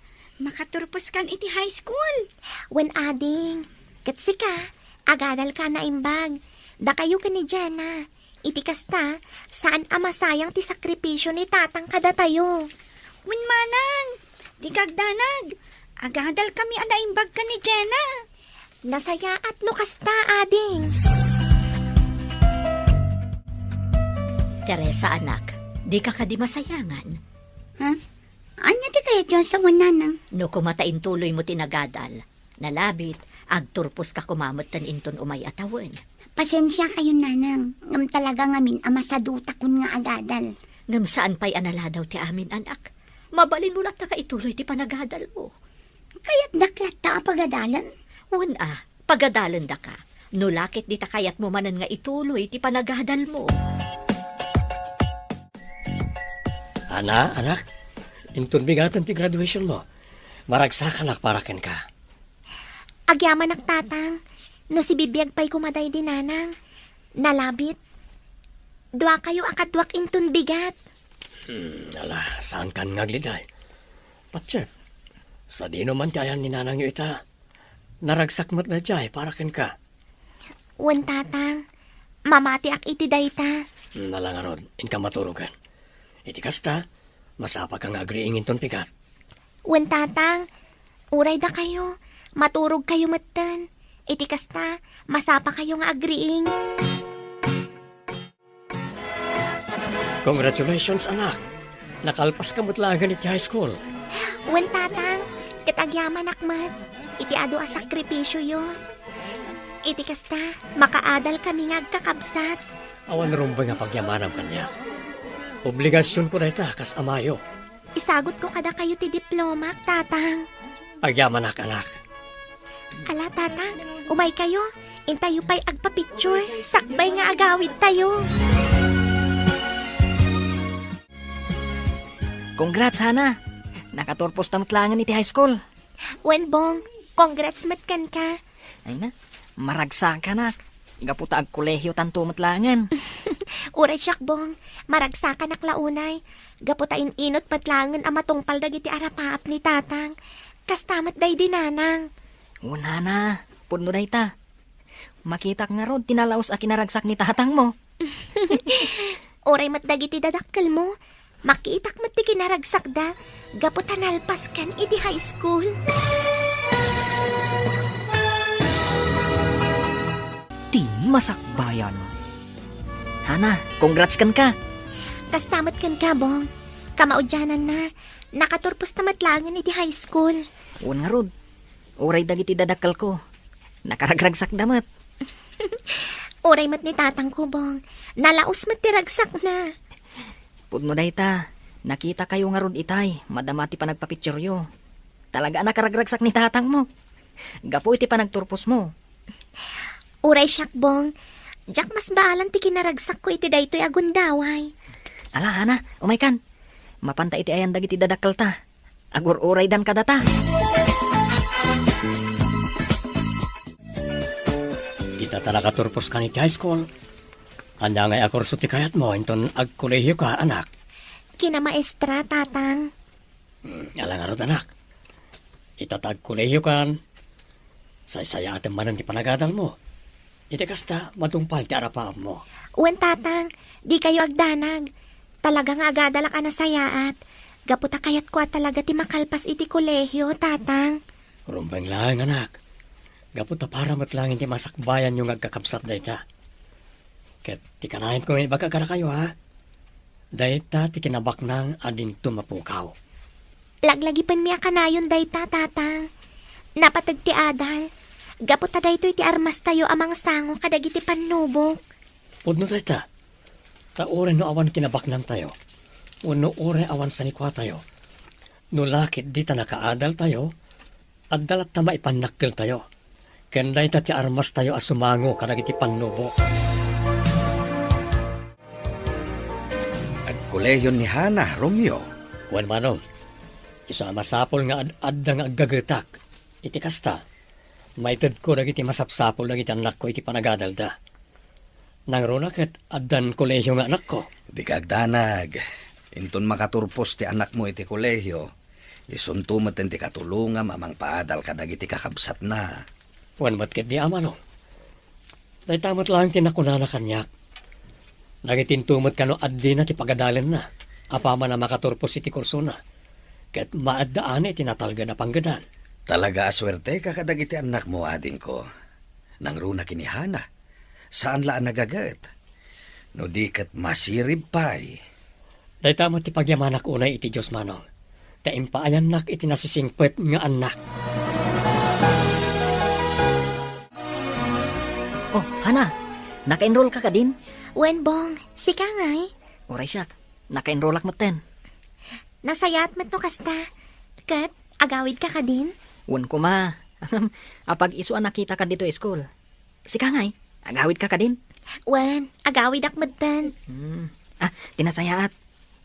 makaturposkan iti high school. Wen, ading. Ket sika, agadalka a naimbag. Dakayo ken ni Jenna. Iti kasta, saan a masayang ti sakripisio ni Tatang kadatayo. Wen, Manang, dika agdanag. Agadalkami a naimbag ken ni Jenna. Nasayaat no kasta, ading. Teresa, anak, dika kadi masayangan? Ha? Ania ti kayatyo a sawen, Nanang? No koma ta intuloymo ti nagadal, Nalabit, agturposka koma metten inton umay a tawen. Pasensiakayon, nanang, ngem talaga ngamin a masadutakon nga agadal. Ngem saan pay a naladaw ti amin, anak. Mabalinmo latta nga ituloy ti panagadalmo. Kayatdak latta a pagadalen? Wen a, pagadalendaka. No la ket dita kayatmo manen nga ituloy ti panagadalmo. Ana, anak, inton bigaten ti graduationmo, maragsakanak para kenka. Agyamanak, Tatang, no sibibiag pay koma daydi, Nanang. Nalabit. Duakayo a kaduak inton bigat. Hmm, ala, saankan nga agliday. Patiek, sadino man ti ayan ni nanangyo ita? Naragsak met daydiay para kenka. Wen, Tatang. Mamatiak iti dayta. Hmm, ala ngarud, inka maturogen. Iti kasta, masapaka nga agriing inton pigat. Wen, Tatang. Uray dakayo, maturogkayo metten. Iti kasta, masapakayo nga agriing. Congratulations, anak! Nakalpaska met laengen iti high school. Wen, Tatang, ket agyamanak met iti adu a sakripisioyo. Iti kasta, makaadalkami nga agkakabsat. Awan rumbeng a pagyamanam kaniak. Obligasionko dayta kas amayo. Isagutko kadakayo ti diplomak, Tatang. Agyamanak, anak. Ala, Tatang, umaykayo. Intayo pay agpa-picture, sakbay nga agawidtayo. Congrats, Hana! Nakaturposta met laengen iti high school. Wen, Bong, congrats met kenka. Ay na, maragsakanak. Gapu ta agkolehiotanto met laengen. Uray siak, Bong, maragsakanak la unay. Gapu ta in-inut met laengen a matungpal dagiti arapaap ni Tatang. Kasta met daydi Nanang. Wen, Hana, pudno dayta. Makitak ngarud ti nalaus a kinaragsak ni tatangmo. Uray met dagiti dadakkelmo, makitak met ti kinaragsakda gapu ta nalpaskan iti high school. Ti masakbayan. Hana, congrats kenka. Kasta met kenka, Bong. Kamaudiananna, nakaturposta met laengen iti high school. Wen ngarud, uray dagiti dadakkelko, nakaragragsakda met. Uray met ni tatangko, Bong. Nalaus met ti ragsakna. Pudno dayta, nakitakayo ngarud itay, madama ti panagpapictureyo. Talaga a nakaragragsak ni tatangmo. Gapu iti panagturposmo. Uray siak, Bong. Diak masbaalan ti kinaragsakko iti daytoy a gundaway. Ala, Hana, umaykan. Mapanta iti ayan dagiti dadakkelta. Agur-uraydan kadata. Ita ta nakaturposkan iti high school, ania ngay a kurso ti kayatmo inton agkolehioka, anak? Kinamaestra, Tatang. Hmm, ala ngarud, anak. Ita ta agkolehiokan, saysayaatem manen ti panagadalmo. Iti kasta, matungpal ti arapaapmo. Wen, Tatang, dikayo agdanag. Talaga nga agadalak a nasayaat. Gapu ta kayatko a talaga ti makalpas iti kolehio, Tatang. Rumbeng laeng, anak. Gapu ta para met laeng iti masakbayanyo nga agkakabsat dayta. Ket ti kanayon ko nga ibaga kadakayo, ha? Dayta ti kinabaknang a dinto mapukaw. Laglagipenmi a kanayon dayta, Tatang. Napateg ti adal. Gapu ta daytoy ti armastayo a mangsango kadagiti pannubok. Pudno dayta. Ta uray no awan kinabaknangtayo, wenno uray awan sanikuatayo, no la ket dita nakaadaltayo, adda latta maipannakkeltayo, ken dayta ti armastayo a sumango kadagiti pannubok. Agkolehion ni Hana, Romeo. Wen, Manong, isu a masapul nga ad-adda nga aggagetak. Iti kasta, maitedko dagiti masapsapul dagiti annakko iti panagadalda. Nangruna ket addan kolehio nga anakko. Dika agdanag. Inton makaturpos ti anakmo iti kolehio, isunto met ti katulongam a mangpaadal kadagiti kakabsatna. Wen met ketdi, Manong. Dayta met laeng ti nakunana kaniak. Nangitinto met kano addina ti pagadalenna, apaman a makaturpos iti kursona, ket maaddaanna iti natalged a panggedan. Talaga a suerteka kadagiti annakmo, adingko. Nangruna ken ni Hana, saan la a nagaget. No di ket masirib pay. Dayta met ti pagyamanak unay iti Dios, Manong, ta impaayannak iti nasisingpet nga annak. Oh, Hana, naka-enroll ka kadin? Wen, Bong. Sika ngay? Uray siak, naka-enrollak metten. Nasayaat met no kasta. Ket, agawid ka kadin? Wen koma. Apag-isu a nakita ka dito school. Sika ngay, agawid ka kadin? Wen, agawidak metten. Hmm. Ah, ti nasayaat.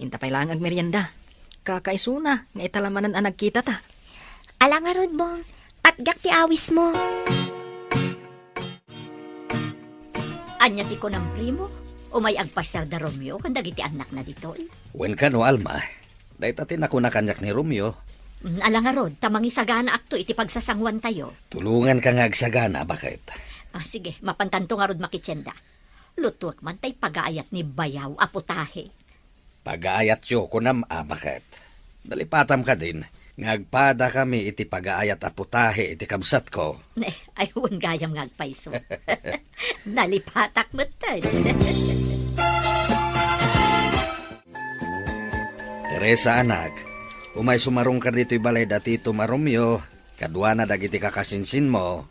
Inta pay laeng agmerienda. Kakaisuna nga ita la manen a nagkita ta. Ala ngarud, Bong. Patgak ti awis mo. Ania ti kunam, Primo? Umay agpasiar da Romeo ken dagiti annakna ditoy? Wen kano, Alma. Dayta ti nakuna kaniak ni Romeo. Mm, ala ngarud, ta mangisaganaakto iti pagsasanguantayo. Tulonganka nga agsagana, baket. Ah, sige, mapantanto ngarud makitienda. Lutuek man tay pagaayat ni bayaw a putahe. Pagaayatyo, kunam a, baket. Nalipatam kadin nga agpadakami iti pagaayat a putahe iti kabsatko. Ne, ay, wen gayam nga agpayso. Nalipatak metten. Teresa, anak, umay sumarungkar ditoy balay da Titom a Romeo, kaduana dagiti kakasinsinmo.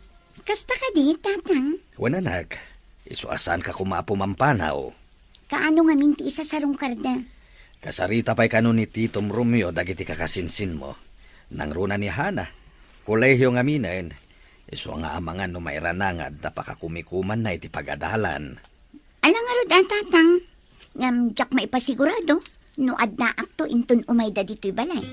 Kasta kadi, Tatang? Wen, anak, isu a saanka koma a pumampanaw. Kaano ngamin ti isasarungkarda? Kasarita pay kano ni Titom Romeo dagiti kakasinsinmo. Nangruna ni Hana, kolehiyo ngaminen, isu nga amangan no mairanangad ta pakakumikumanna iti pagadalan. Ala ngarud a, Tatang, ngem diak maipasigurado no addaakto inton umayda ditoy balay.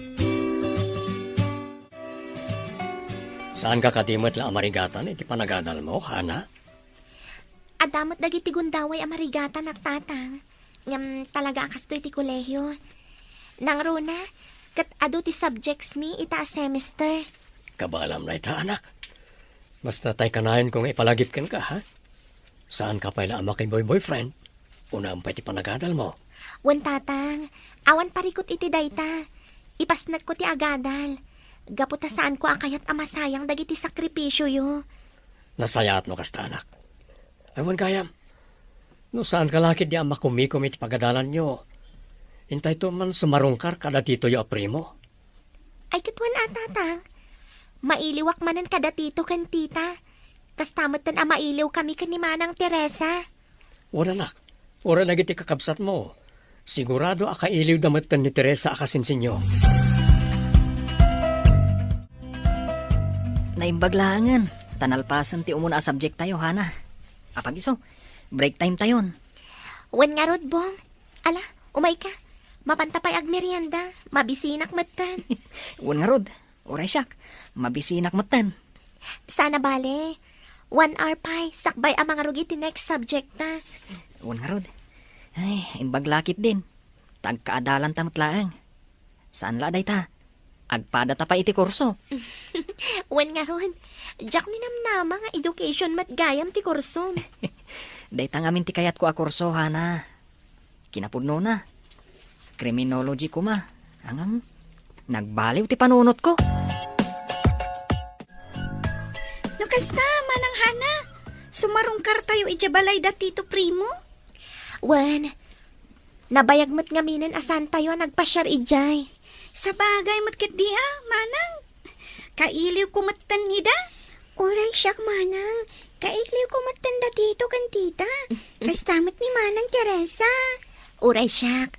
Saanka kadi met la a marigatan iti panagadalmo, Hana? Adda met dagiti gundaway a marigatanak, Tatang. Ngem talaga a kastoy ti kolehiyo. Nangruna, ket adu ti subjects mi ita a semester. Kabaelam dayta, anak. Basta tay kanayon ko nga ipalagip kenka, ha? Saanka pay la a makiboy-boyfriend? Unaem pay ti panagadalmo. Wen, Tatang, awan parikut iti dayta. Ipasnekko ti agadal. Gapu ta saanko a kayat a masayang dagiti sakripisioyo. Nasayaat no kasta, anak. Ay, wen gayam. No saanka la ketdi a makumikom iti pagadalanyo, intayto man sumarungkar kada titoyo a Primo. Ay, ket wen a, Tatang. Mailiwak manen kada tito ken tita. Kasta metten a mailiwkami ken ni Manang Teresa. Wen, anak, uray dagiti kakabsatmo, sigurado a kailiwda metten ni Teresa a kasinsinyo. Naimbag laengen, ta nalpasen ti umuna a subject tayo, Hana. Apag-isu, break time tayon. Wen ngarud, Bong. Ala, umayka. Mapanta pay agmerienda. Mabisinak metten. Wen ngarud, uray siak. Mabisinak metten. Saan a bale. One hour pay, sakbay a mangrugit ti next subject ta. Wen ngarud. Ay, imbag la ketdin. Ta agkaadalanta met laeng. Saan la dayta? Agpadata pay iti kurso. Wen ngarud, diak ninamnama nga education met gayam ti kursom. Dayta ngamin ti kayatko a kurso, Hana. Kinapudnona, criminology koma. Ngem, nagbaliw ti panunotko. No kasta, Manang Hana, sumarungkartayo idiay balay da Tito Primo? Wen, nabayag met ngaminen a saantayo a nagpasiar idiay. Sabagay met ketdi a, Manang. Kailiwko metten ida. Uray siak, Manang. Kailiwko metten da Tito ken Tita. Kasta met ni Manang Teresa. Uray siak.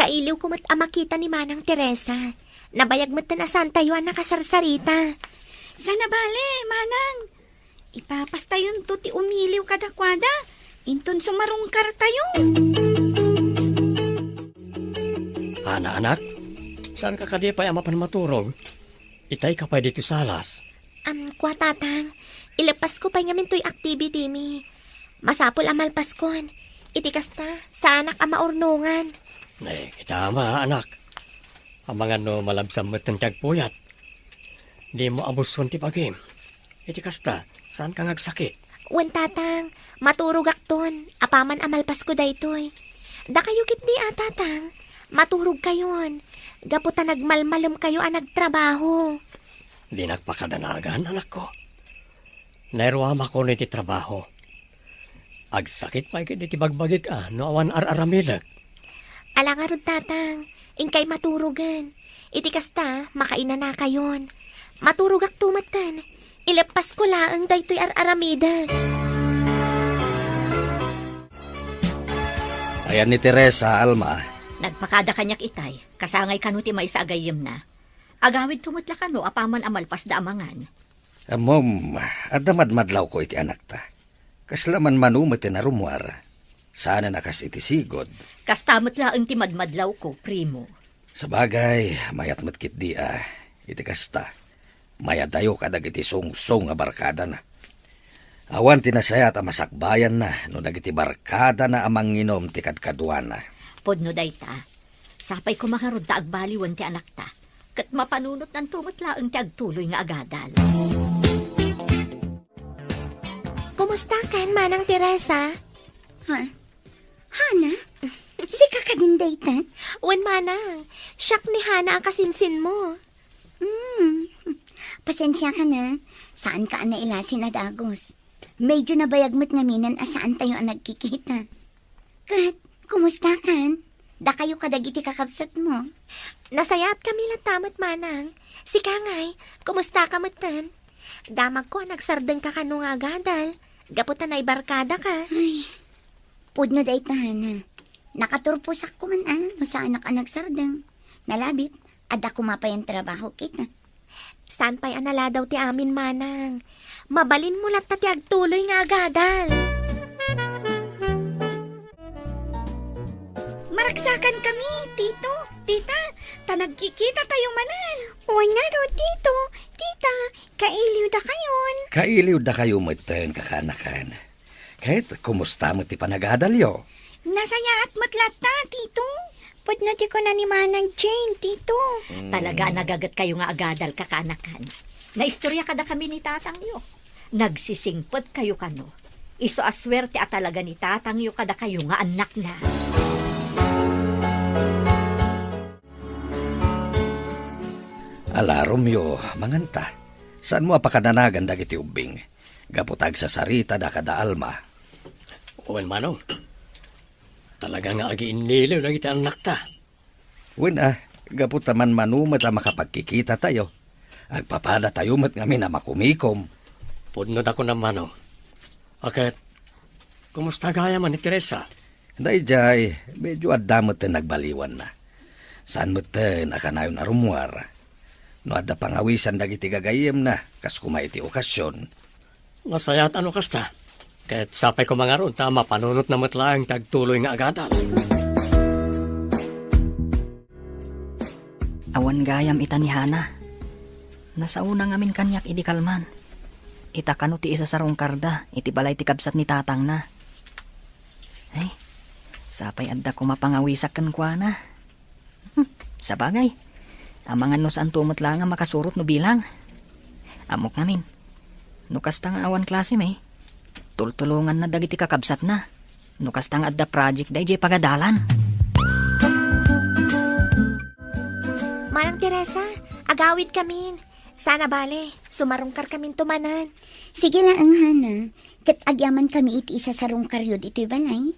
Kailiwko met a makita ni Manang Teresa. Nabayag metten a saantayo a nakasarsarita. Saan a bale, Manang. Ipapastayonto ti umiliw kadakuada, inton sumarungkartayo. Ana, anak, saanka kadi pay a mapan maturog? Itayka pay ditoy salas. Am, kua, Tatang, ileppasko pay ngamin toy activity mi. Masapul a malpaskon. Iti kasta, saanak a maurnongan. Ay, kita ama, anak. Amangan no malabsam metten ti agpuyat. Dimo abuson ti bagim. Iti kasta, saanka nga agsakit? Wen, Tatang, maturogakton, apaman a malpasko daytoy. Dakayo ketdi a, Tatang, maturogkayon, gapu ta nagmalmalemkayo a nagtrabaho. Dinak pakadanagan, anakko. Nairuamakon iti trabaho. Agsakit pay ketdi ti bagbagik a no awan ar-aramidek. Ala ngarud, Tatang, inkay maturogen. Iti kasta, makainanakayon. Maturogakto metten. Ileppasko laeng daytoy ar-aramidek. Ayan ni Teresa, Alma. Nagpakada kaniak itay, kasangay kano ti maysa a gayyemna. Agawidto met la kano apaman a malpasda a mangan. Ammom, adda madmadlawko iti anakta. Kasla manmano met ti narummuar. Saanen a kas iti sigud. Kasta met laeng ti madmadlawko, primo. Sabagay, mayat met ketdi a, iti kasta. Mayadayo kadagiti sungsong a barkadana. Awan ti nasayaat a masakbayanna no dagiti barkadana a mangnginum ti kadkaduana. Pudno dayta. Sapay koma ngarud ta agbaliwen ti anakta, ket mapanunotnanto met laeng ti agtuloy nga agadal. Kumustakan, Manang Teresa? Ha? Hana? Sika kadin dayta? Wen, Manang. Siak ni Hana a kasinsinmo. Hmm. Pasensiakan a, saanka a nailasin a dagus. Medyo nabayag met ngaminen a saantayo a nagkikita. Ket, kumustakan? Dakayo kadagiti kakabsatmo? Nasayaatkami latta met, Manang. Sika ngay, kumustaka metten? Damagko a nagsardengka kano nga agadal, gapu ta naibarkadaka. Ay, pudno dayta, Hana. Nakaturposak koma a no saanak a nagsardeng. Nalabit, adda koma pay a trabaho kita. Saan pay a naladaw ti amin, Manang. Mabalinmo latta ti agtuloy nga agadal. Maragsakankami, Tito, Tita, ta nagkikitatayo manen. Wen ngarud, Tito, Tita, kailiwdakayon. Kailiwdakayo metten, kakaanakan. Ket kumusta met ti panagadalyo? Nasayaat met latta, Tito. Pudno ti kuna ni Manang Jane, Tito. Mm. Talaga a nagagetkayo nga agadal, kakaanakan. Naistorya kadakami ni tatangyo. Nagsisingpetkayo kano. Isu a suerte a talaga ni tatangyo kadakayo nga annakna. Ala, Romeo, manganta. Saanmo a pakadanagan dagiti ubbing? Gapu ta agsasaritada kada Alma. Wen, Manong. Talaga nga agiinniliw dagiti annakta. Wen a, gapu ta manmano met a makapagkikitatayo. Agpapadatayo met ngamin a makumikom. Pudno da kunam, Manong. A ket, kumusta gayam ni Teresa? Daydiay, medyo adda metten nagbaliwanna. Saan metten a kanayon a rummuar. No adda pangawisan dagiti gagayyemna, kas koma iti okasion. Nasayaat a no kasta. Ket sapay koma ngarud ta mapanunotna met laeng ti agtuloy nga agadal. Awan gayam ita ni Hana. Nasaona ngamin kaniak idi kalman. Ita kano ti isasarungkarda iti balay ti kabsat ni tatangna. Ay, sapay adda koma pangawisak kenkuana. Hmm, sabagay, amangan no saanto met laeng a makasurot no bilang. Ammok ngamin, no kasta nga awan klasem, tultulonganna dagiti kakabsatna. No kasta nga adda project daydiay pagadalan. Manang Teresa, agawidkamin. Saan a bale, sumarungkarkaminto manen. Sige laeng, Hana. Ket agyamankami iti isasarungkaryo ditoy balay.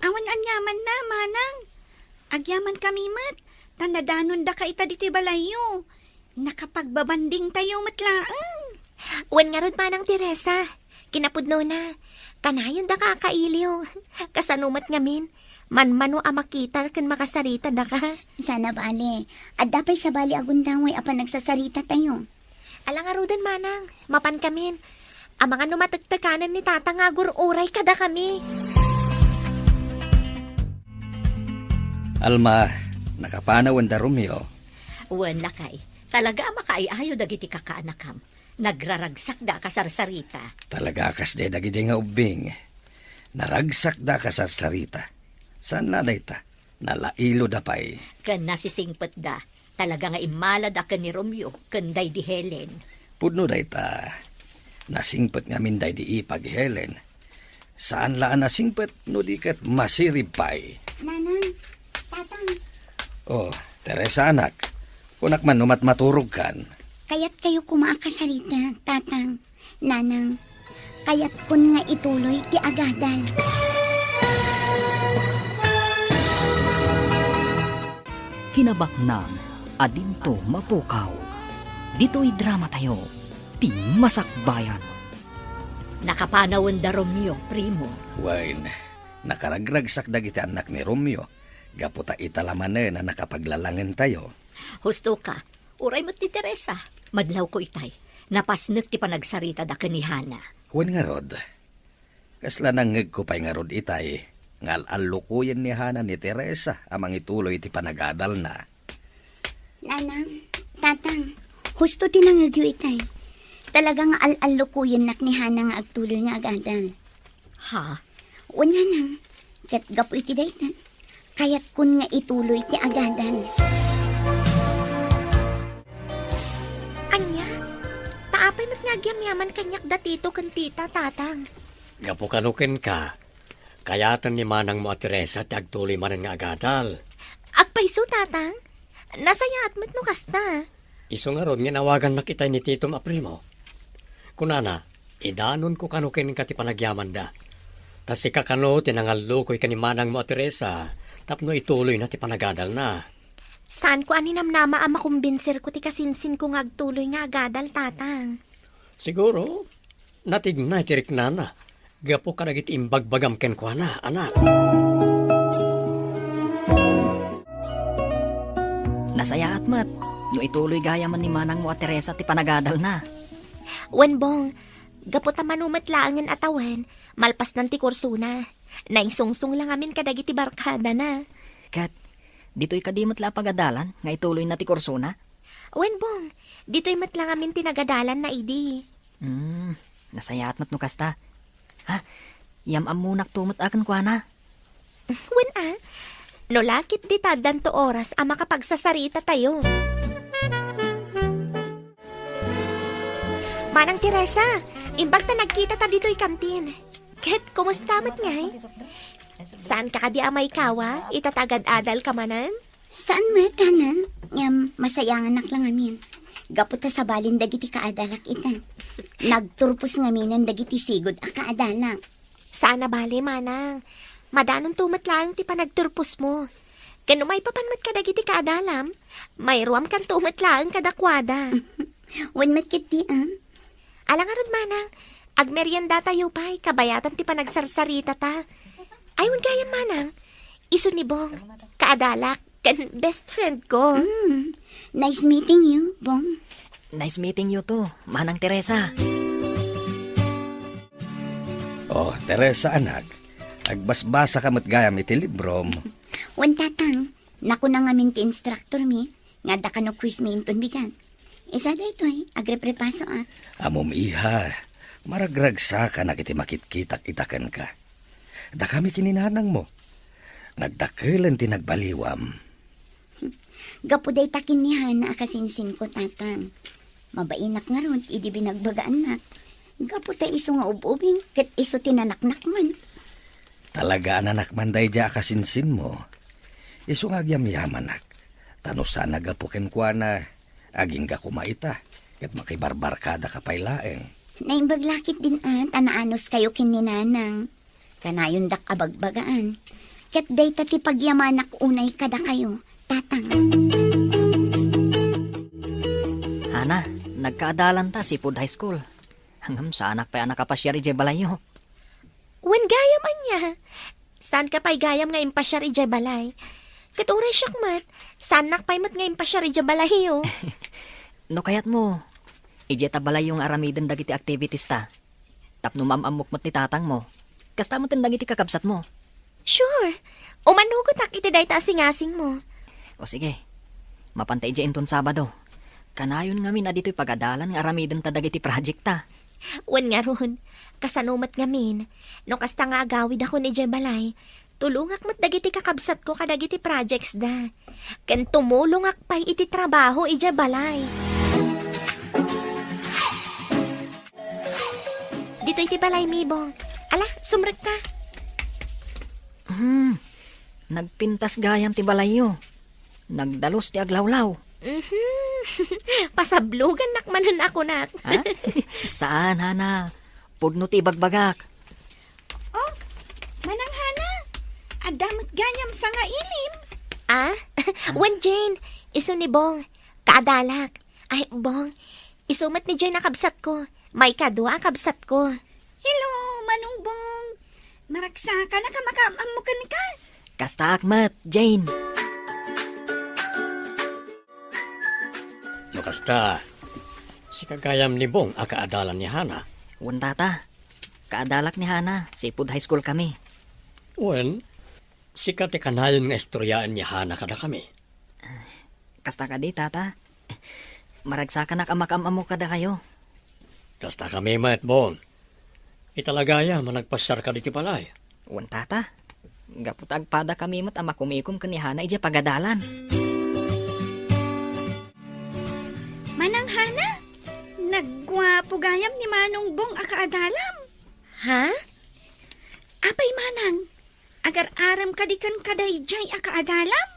Awan anyamanna, Manang. Agyamankami met, ta nadanondaka ita ditoy balayyo. Nakapagbabandingtayo met laeng. Wen ngarud, Manang Teresa, kinapudnona, kanayondaka a kailiw. Kasano met ngamin, manmano a makita ken makasaritada ka. Saan a bale, adda pay sabali a gundaway a panagsasaritatayo. Ala ngaruden, Manang, mapankamin. Amangan no matektekanen ni Tata nga agur-uray kadakami. Alma, nakapanawen da Romeo. Wen, lakay, talaga a makaay-ayo dagiti kakaanakam. Nagraragsakda a kasarsarita. Talaga a kasdiay dagidi nga ubbing. Naragsakda a kasarsarita. Saan la dayta? Nalailoda pay. Ken nasisingpetda. Talaga nga immalada ken ni Romeo ken daydi Helen. Pudno dayta. Nasingpet ngamin daydi ipag Helen. Saan la a nasingpet no di ket masirib pay. Nanang, Tatang. Oh, Teresa, anak. Kunak man no matmaturogkan. Kayatkayo koma a kasarita, Tatang. Nanang, kayatkon nga ituloy ti agadal. Kinabaknang, adinto mapukaw. Ditoy dramatayo, ti Masakbayan. Nakapanawen da Romeo, primo. Wen, Nakaragragsak dagiti annak ni Romeo, gapu ta ita la manen a nakapaglalangentayo. Husto ka. Uray met ni Teresa. Madlawko itay. Napasnek ti panagsaritada ken ni Hana. Wen ngarud, kasla nangngegko pay ngarud itay nga al-allukoyen ni Hana ni Teresa a mangituloy ti panagadalna. Nanang, Tatang, husto ti nangngegyo itay. Talaga nga al-allukoyennak ni Hana nga agtuloy nga agadal. Ha? Wen, Nanang, ket gapu iti dayta, kayatkon nga ituloy ti agadal. Ania? Ta apay met nga agyamyaman kaniak da Tito ken Tita, Tatang? Gapu kano kenka, kayaten ni manangmo a Teresa ti agtuloy manen nga agadal. Agpayso, Tatang? Nasayaat met no kasta. Isu ngarud nga inawagannak itay ni titom a primo. Kunana, idanonko kano kenka ti panagyamanda. Ta sika kano ti nangallukoy ken ni manangmo a Teresa tapno ituloyna ti panagadalna. Saanko a ninamnama a makumbinserko ti kasinsinko nga agtuloy nga agadal, Tatang. Siguro, natignay ti riknana gapu kadagiti imbagbagam kenkuana, anak. Nasayaat met no ituloy gayamen ni manangmo a Teresa ti panagadalna. Wen, Bong, gapu ta mano met laengen a tawen, malpasnan ti kursona. Naingsungsong la ngamin kadagiti barkadana. Ket, ditoy kadi met la a pagadalan nga ituloyna ti kursona? Wen, Bong, ditoy met la ngamin ti nagadalanna idi. Hmm, nasayaat met no kasta. Ha? Yam-ammonakto met a kenkuana. Wen a, no la ketdi ta addanto oras a makapagsasaritatayo. Manang Teresa, imbag ta nagkitata ditoy kantin. Ket kumusta met ngay? Saanka kadi a maikawa ita ta agad-adalka manen? Saan met, Hana. Ngem masayanganak la ngamin. Gapu ta sabalen dagiti kaadalak ita. Nagturpos ngaminen dagiti sigud a kaadalak. Saan a bale, manang. Madanonto met laeng ti panagturposmo. Ken no maipapan met kadagiti kaadalam, mairuamkanto met laeng kadakuada. Wen met ketdi, a? Ala ngarud, manang, agmeriendatayo pay kabayatan ti panagsarsarita ta. Ay, wen gayam, manang. Isu ni Bong, kaadalak, ken best friend ko. Mm. Nice meeting you, Bong. Nice meeting you too, Manang Teresa. Oh, Teresa, anak, agbasbasa ka met gayam iti librom. Wen, Tatang, nakuna ngamin ti instructor mi, nga adda kano quiz mi inton bigat. Isu daytoy, agreprepasoak. Ammom, iha, maragragsakanak iti makitkitak ita kenka. Dakami ken ni nanangmo. Nagdakelen ti nagbaliwam. Gapu dayta ken ni Hana a kasinsinko, Tatang. Mabainak ngarud idi binagbagaannak. Gapu ta isu nga ub-ubing ket isu ti nanaknakman. Talaga a nanakman daydiay a kasinsinmo. Isu nga agyamyamanak. Ta no saan a gapu kenkuana, agingga koma ita, ket makibarbarkadaka pay laeng. Naimbag la ketdin a ta naanuskayo ken ni Nanang. Kanayondak a bagbagaan. Ket dayta ti pagyamanak unay kadakayo, Tatang. Hana, nagkaadalanta sipud high school. Ngem saanak pay a nakapasiar idiay balayyo. Wen gayam ania? Saanka pay gayam nga impasiar idiay balay? Ket uray siak met, saannak pay met nga impasiar idiay balayyo. No kayatmo, idiay ta balayyo nga aramiden dagiti activities ta. Tapno maam-ammok met ni tatangmo. Kasta met dagiti kakabsatmo. Sure. Umanugotak iti dayta a singasingmo. O sige. Mapanta idiay inton Sabado. Kanayon ngamin a ditoy pagadalan nga aramiden ta dagiti project ta. Wen ngarud, kasano met ngamin, no kasta nga agawidakon idiay balay, tulongak met dagiti kakabsatko kadagiti projects da. Ken tumulongak pay iti trabaho idiay balay. Ditoy ti balay, Mibong. Ala, sumrekka. Hmm, nagpintas gayam ti balayyo. Nagdalus ti aglawlaw. Mhm. Pasablogannak manen a kunak. Ha? Saan, Hana. Pudno ti ibagbagak. Oh, Manang Hana, adda met gayam sangailim. Ah? Ah? Wen, Jane, isu ni Bong. Kaadalak. Ay, Bong, isu met ni Jane a kabsatko. Maikadua a kabsatko. Hello, Manong Bong. Maragsakanak a makaam-ammo kenka. Kastaak met, Jane. No kasta, sika gayam ni Bong a kaadalan ni Hana? Wen, Tata. Kaadalak ni Hana, sipud high school kami. Wen, sika ti kanayon nga istoryaen ni Hana kadakami. Kasta kadi, Tata. Maragsakanak a makaam-ammo kadakayo. Kasta kami met, Bong. Ita la gayam a nagpasyarka ditoy balay. Wen, Tata. Gapu ta agpada kami met a makumikom ken ni Hana idiay pagadalan. Manang Hana, nagguapo gayam ni Manong Bong a kaadalam. Ha? Apay, Manang, agar-arem kadi kenka daydiay a kaadalam?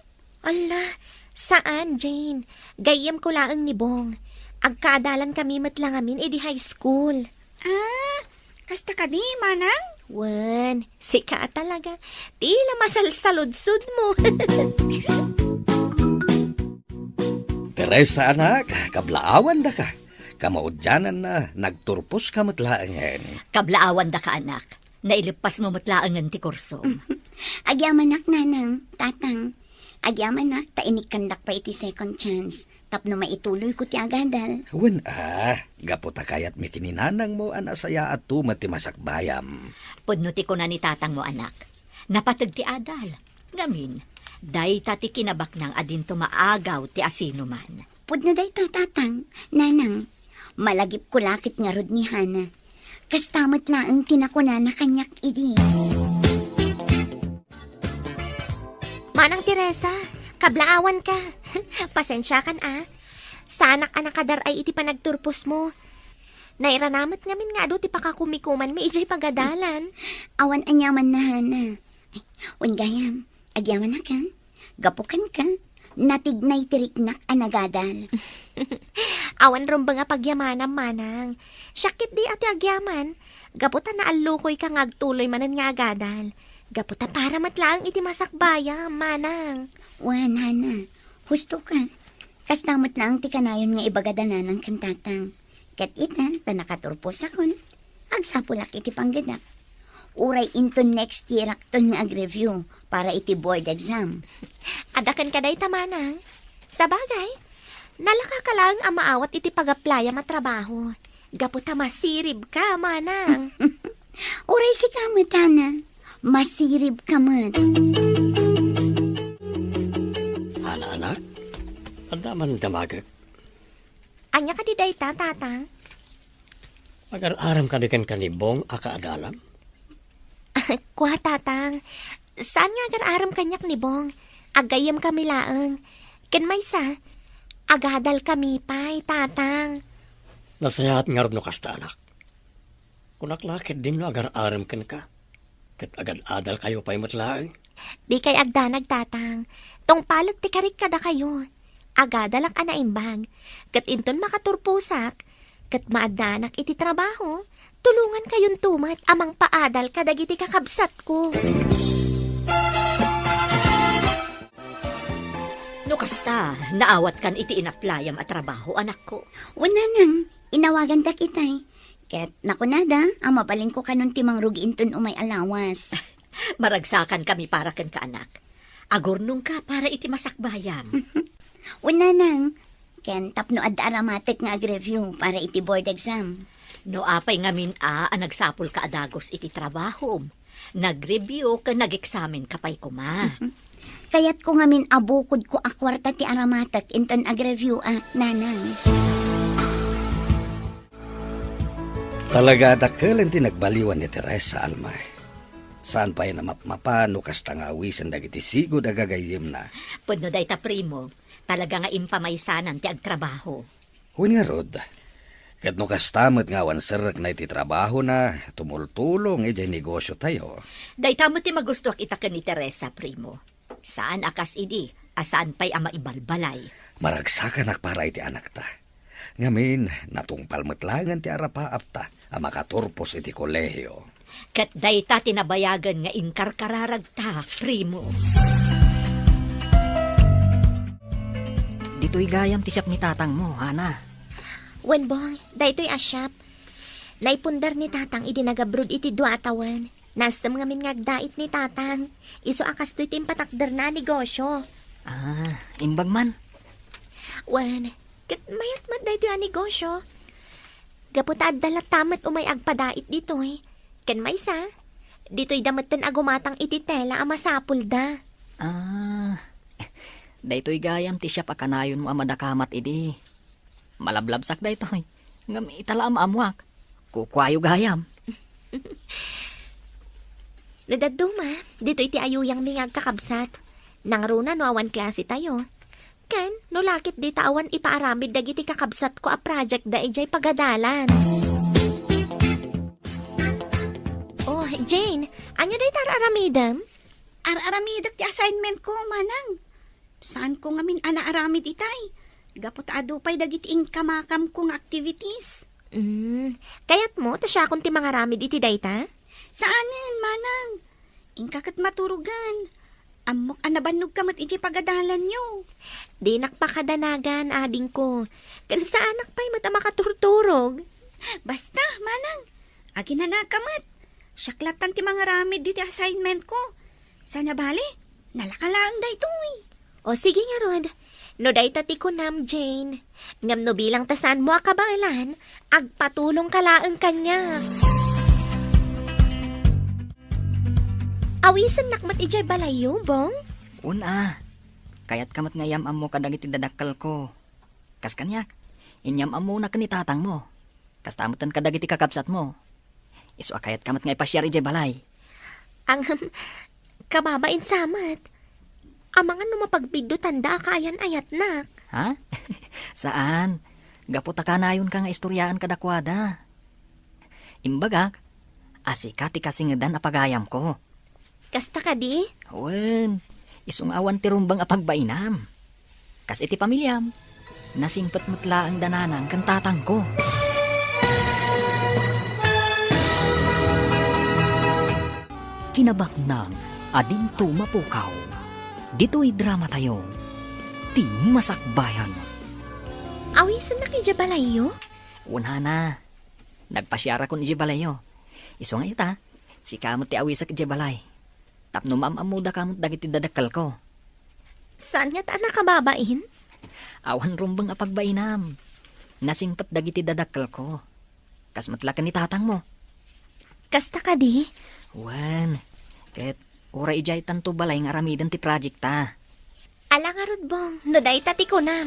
Ala, saan, Jane. Gayyemko laeng ni Bong. Agkaadalan kami met la ngamin idi high school. Ah, kasta kadi, Manang? Wen, sika talaga. Tila masalsaludsodmo. Teresa, anak, kablaawandaka. Kamaudiananna, nagturposka met laengen. Kablaawandaka, anak. Naileppasmo met laengen ti kursom. Agyamanak, Nanang, Tatang. Agyamanak ta inikkandak pay iti second chance tapno maituloyko ti agadal. Wen a, gapu ta kayatmi ken ni nanangmo a nasayaatto met ti masakbayam. Pudno ti kuna ni tatangmo, anak. Napateg ti adal. Ngamin, dayta ti kinabaknang a dinto maagaw ti asinoman. Pudno dayta, Tatang, Nanang. Malagipko la ket ngarud ni Hana. Kasta met laeng ti nakunana kaniak idi. Manang Teresa, kablaawanka. Pasensiakan a. Saanak a nakadar-ay iti panagturposmo. Nairana met ngamin nga adu ti pakakumikumanmi idiay pagadalan. Awan aniamanna, Hana. Ay, wen gayam, agyamanak a. Gapu kenka, natignay ti riknak a nagadal. Awan rumbeng a pagyamanam, Manang. Siak ketdi a ti agyaman, gapu ta naallukoyka nga agtuloy manen nga agadal. Gapu ta para met laeng iti masakbayam, Manang. Wen, Hana, husto ka. Kasta met laeng ti kanayon nga ibagada Nanang ken Tatang. Ket ita, ta nakaturposakon, agsapulak iti panggedak. Uray inton next year-akton nga ag-review para iti board exam. Adda kenka dayta, Manang. Sabagay, nalakaka laeng a maawat iti pag-apply-am a trabaho. Gapu ta masiribka, Manang. Uray sika met, Hana. Masiribka met. Hana, anak, adda man damagek. Ania kadi dayta, Tatang? Agar-arem kadi kenka ni Bong a kaadalam? Kua, Tatang. Saan nga agar-arem kaniak ni Bong? Aggayyemkami laeng. Ken maysa, agadalkami pay, Tatang. Nasayaat ngarud no kasta, anak. Kunak la ketdin no agar-arem kenka. Ket agad-adalkayo pay met laeng. Dikay agdanag, Tatang. Tungpalek ti karik kadakayo. Agadalak a naimbag. Ket inton makaturposak, ket maaddanak iti trabaho, tulongankayonto met a mangpaadal kadagiti kakabsatko. No kasta, naawatkan iti inaplayam a trabaho, anakko? Wen, Nanang, inawagandak itay. Ket nakunada a mabalinko kanon ti mangrugi inton umay a lawas. Maragsakankami para kenka, anak. Agurnongka para iti masakbayam. Wen, Nanang, ken tapno adda aramatek nga ag-review para iti board exam. No apay ngamin a, a nagsapulka a dagus iti trabahom, nag-review ken nag-eksamenka pay koma. Kayatko ngamin a bukodko a kuarta ti aramatek inton ag-review-ak, Nanang. Talaga a dakkel ti nagbaliwan ni Teresa, Alma. Saan pay a mapmapan no kasta nga awisen dagiti sigud a gagayyemna. Pudno dayta, Primo. Talaga nga impamaysanan ti agtrabaho. Wen ngarud, ket no kasta met nga awan serrekna iti trabahona, tumultulong idiay negosyotayo. Dayta met ti magustuak ita ken ni Teresa, Primo. Saan a kas idi a saan pay a maibalbalay. Maragsakanak para iti anakta. Ngamin, natungpal met laengen ti arapaapta a makaturpos iti kolehio. Ket dayta ti nabayagen nga inkarkararagta, Primo. Ditoy gayam ti siak ni tatangmo, Hana. Wen, Bong, daytoy a siak. Naipundar ni Tatang idi nagabroad iti dua a tawen. Nasem ngamin nga agdait ni Tatang. Isu a kastoy ti impatakderna a negosyo. Ah, imbag man. Wen, ket mayat met daytoy a negosyo. Gapu ta adda latta met umay agpadait ditoy. Ken maysa, ditoyda metten a gumatang iti tela a masapulda. Ah, daytoy gayam ti siap a kanayonmo a madakamat idi. Malablabsak daytoy. Ngem ita la a maammoak. Kukuayo gayam. No dadduma, ditoy ti ayuyangmi nga agkakabsat. Nangruna no awan klase tayo. Ken, no lakit dita awan ipaaramid dagiti kakabsatko a project da idiay pagadalan. Oh, Jane, ania dayta ar-aramidem? Ar-aramidek ti assignment ko, Manang. Saanko ngamin a naaramid itay. Gapu ta adu pay dagiti inkamakamko nga activities. Mm, kayatmo ta siakon ti mangaramid iti dayta? Saanen, Manang. Inka ket maturogen. Ammok a nabannogka met idiay pagadalanyo. Dinak pakadanagan, adingko. Ken saanak pay met a makaturturog. Basta, Manang. Aginanaka met. Siak lattan ti mangaramid diti assignment ko. Sana bale, nalaka laeng daytoy. O sige ngarud, no dayta ti kunam, Jane. Ngem no bilang ta saanmo a kabaelan, agpatulongka laeng kaniak. Awisennak met idiay balayyo, Bong? Wen a. Kayatka met nga iyam-ammo kadagiti dadakkelko. Kas kaniak, inyam-ammona ken ni tatangmo. Kasta metten kadagiti kakabsatmo. Isu a kayatka met nga ipasiar idiay balay. Ang, kababain sa met. Amangan no mapagbiddutanda a kaayan-ayatnak. Ha? Saan. Gapu ta kanayonka nga istoriaan kadakuada. Imbagak, a sika ti kasingedan a pagayamko. Kasta kadi? Wen, isu nga awan ti rumbeng a pagbainam. Kas iti pamiliam, nasingpet met laeng da nanang ken tatangko. Kinabaknang a dinto mapukaw. Ditoy dramatayo, ti masakbayan. Awisennak idiay balayyo? Wen a, nagpasiarakon idiay balayyo. Isu nga ita, sika met ti awisek idiay balay. Tapno maam-ammodaka met dagiti dadakkelko. Saan ngata a nakababain? Awan rumbeng a pagbainam. Nasingpet dagiti dadakkelko. Kas met la ken ni tatangmo. Kasta kadi? Wen, ket uray idiay tanto balay nga aramiden ti project ta. Ala ngarud, Bong, no dayta ti kunam.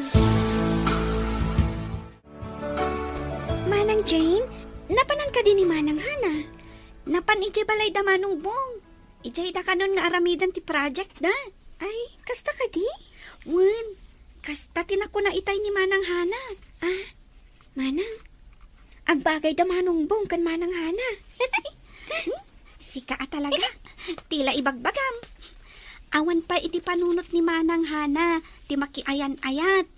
Manang Jane, napanan kadi ni Manang Hana? Napan idiay balay da Manong Bong. Idiay da kanon nga aramiden ti project da. Ay, kasta kadi? Wen, kasta ti nakuna itay ni Manang Hana. Ah, Manang, agbagay da Manong Bong ken Manang Hana. Sika a talaga. Tila ibagbagam. Awan pay iti panunot ni Manang Hana ti makiayan-ayat.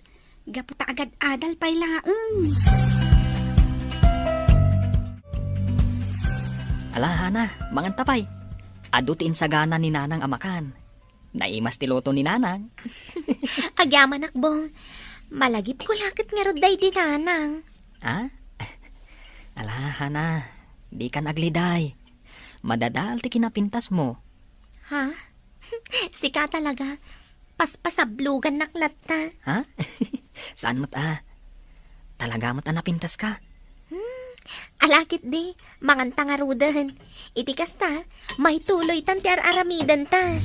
Gapu ta agad-adal pay laeng. Ala, Hana, manganta pay. Adu ti insagana ni Nanang a makan. Naimas ti luto ni Nanang. Agyamanak, Bong. Malagipko la ket ngarud daydi Nanang. Ah? Ala, Hana, dikan agliday. Madadael ti kinapintasmo. Ha? Sika talaga. Paspasablogannak latta. Ha? Saan met a? Talaga met a napintaska? Hmm, ala ketdi, manganta ngaruden. Iti kasta, maituloytan ti ar-aramidenta.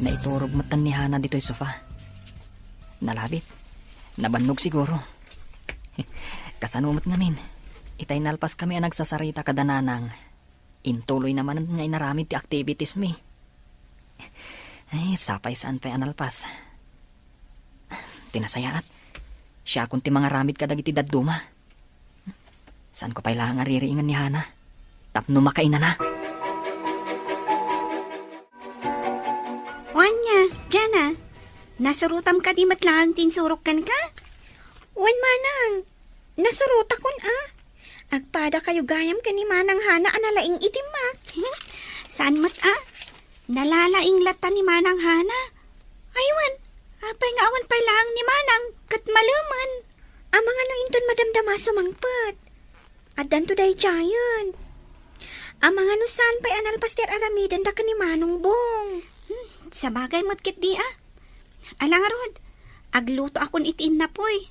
Naiturog metten ni Hana ditoy sofa. Nalabit. Nabannog siguro. Kasano met ngamin? Itay nalpaskami a nagsasarita kada Nanang. Intuloyna manen nga inaramid ti activities mi. Ay, sapay saan pay a nalpas. Ti nasayaat, siakon ti mangaramid kadagiti dadduma. Saanko pay laeng a ririingen ni Hana tapno makainana. O ania, Jana, nasurotam kadi met laeng ti insurok kenka? Wen, Manang. Nasurotakon a. Agpadakayo gayam ken ni Manang Hana a nalaing iti math. Saan met a? Nalalaing latta ni Manang Hana. Aywan, apay nga awan pay laeng ni Manang ket malemen? Amangan no inton madamdama sumangpet. Addanto daydiayen. Amangan no saan pay a nalpas ti ar-aramidenda ken ni Manong Bong. Hmm, sabagay met ketdi a. Ala ngarud, aglutoakon iti innapoy.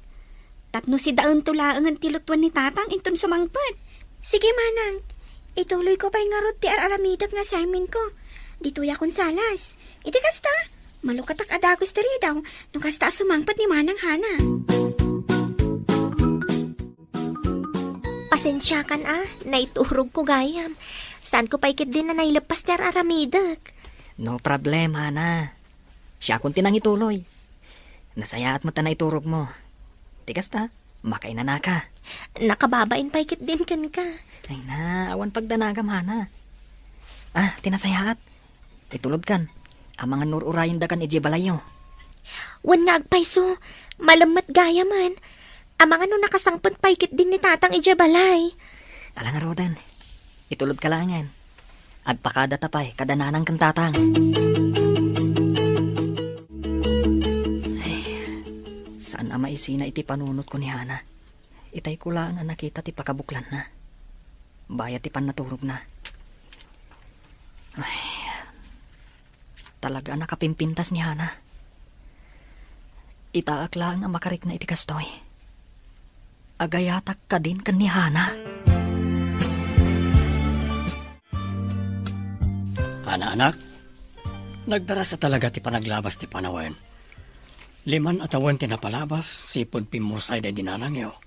Tapno sidaento laengen ti lutoen ni Tatang inton sumangpet. Sige, Manang. Ituloyko pay ngarud ti ar-aramidek nga assignmentko. Ditoyakon salas. Iti kasta, malukatak a dagus ti ridaw no kasta a sumangpet ni Manang Hana. Pasensiakan a, naiturogko gayam. Saanko pay ketdin a naileppas ti ar-aramidek. No problem, Hana. Siakon ti nangituloy. Nasayaat met ta naiturogmo. Ti kasta, makainanaka. Nakababain pay ketdin kenka. Ay na, awan pagdanagam, Hana. Ah, ti nasayaat. Itulodkan. Amangan no ur-urayendakan idiay balayyo. Wen nga agpayso, malemmet gayamen. Amangan no nakasangpet pay ketdin ni Tatang idiay balay. Ala ngaruden. Itulodka laengen. Agpakadata pay kada nanang ken tatang. Ay, saan a maisina iti panunotko ni Hana. Itayko laeng a nakita ti pakabuklanna. Bayat ti pannaturogna. Ay, talaga a nakapimpintas ni Hana. Itaak laeng a makarikna iti kastoy. Agayatak kadin ken ni Hana. Hana, anak, nagdarasa talaga ti panaglabas ti panawen. Liman a tawen ti napalabas, sipud pimmursay daydi nanangyo.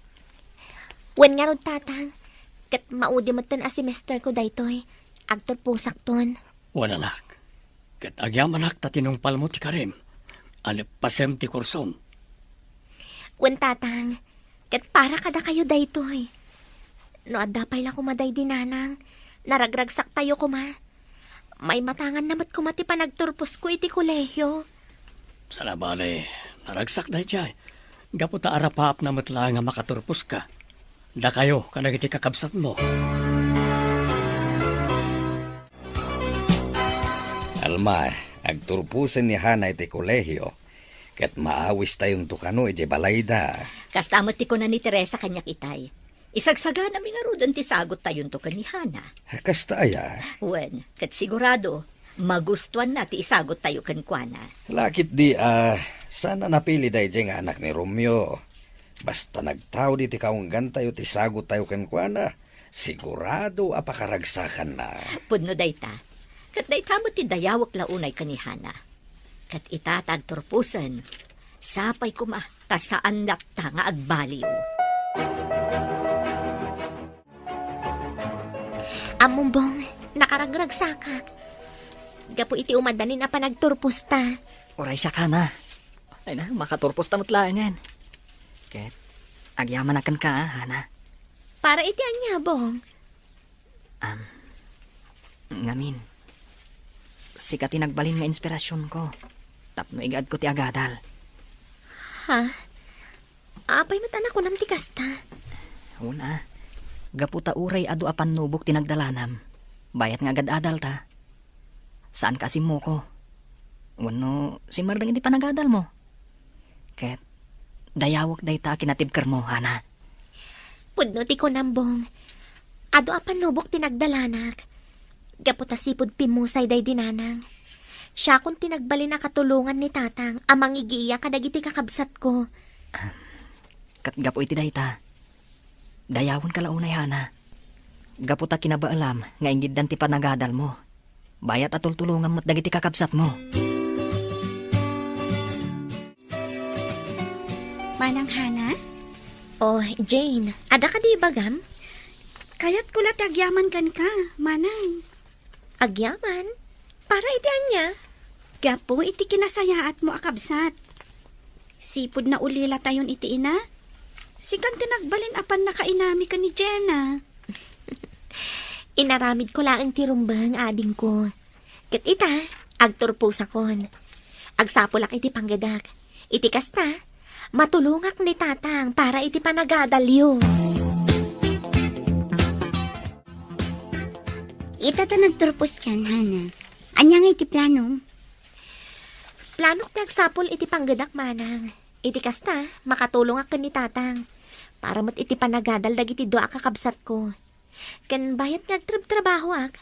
Wen ngarud, Tatang, ket maudi metten a semesterko daytoy. Agturposakton. Wen, anak, ket agyamanak ta tinungpalmo ti karim, a leppasem ti kursom. Wen, Tatang, ket para kadakayo daytoy. No adda pay la koma daydi nanang, naragragsaktayo koma. Maimatanganna met koma ti panagturposko iti kolehio. Saan a bale, naragsak daydiay. Gapu ta arapaapna met laeng a makaturposka. Dakayo kadagiti kakabsatmo. Alma, agturposen ni Hana iti kolehio, ket maawistayonto kano idiay balayda. Kasta met ti kuna ni Teresa kaniak itay. Isagsaganami ngaruden ti sagottayonto ken ni Hana. Kasta aya? Wen, ket sigurado, magustuanna ti isagottayo kenkuana. Lakit di a, saan a napili daydiay nga anak ni Romeo. Basta nagtaud iti kaunggantayo ti sagottayo kenkuana, sigurado a pakaragsakanna. Pudno dayta. Ket dayta met ti dayawek la unay ken ni Hana. Ket ita ta agturposen, sapay koma ta saan latta nga agbaliw. Ammom, Bong, nakaragragsakak. Gapu iti umadanin a panagturposta. Uray siak, Hana. Ay na, makaturposta met laengen. Ket, agyamanak kenka, Hana. Para iti ania, Bong? Am, ngamin, sika ti nagbalin nga inspirasionko tapno igaadko ti agadal. Ha? Apay met a nakunam ti kasta? Una, gapu ta uray adu a pannubok ti nagdalanam, bayat nga agad-adalta, saanka a simmuko. Wenno, simmardeng iti panagadalmo. Ket dayawek dayta a kinatibkermo, Hana. Pudno ti kunam, Bong. Adu a pannubok ti nagdalanak. Gapu ta sipud pimmusay daydi nanang. Siakon ti nagbalin a katulongan ni Tatang a mangigiya kadagiti kakabsatko. Ket gapu iti dayta, dayawenka la unay, Hana. Gapu ta kinabaelam nga ingiddan ti panagadalmo. Bayat a tultulongam met dagiti kakabsatmo. Manang Hana? Oh, Jane, adda kadi ibagam? Kayatko la ti agyaman kenka, Manang. Agyaman? Para iti ania? Gapu iti kinasayaatmo a kabsat. Sipud naulilatayon iti ina, sikan ti nagbalin a pannakainami ken ni Jenna. Inaramidko laeng ti rumbeng, adingko. Ket ita, agturposakon. Agsapulak iti panggedak. Iti kasta, matulongak ni Tatang para iti panagadalyo. Ita ta nagturposkan, Hana. Ania nga iti planom? Planok ti agsapul iti panggedak, Manang. Iti kasta, makatulongak ken ni Tatang. Para met iti panagadal dagiti dua a kakabsatko. Ken bayat nga agtrabtrabahoak,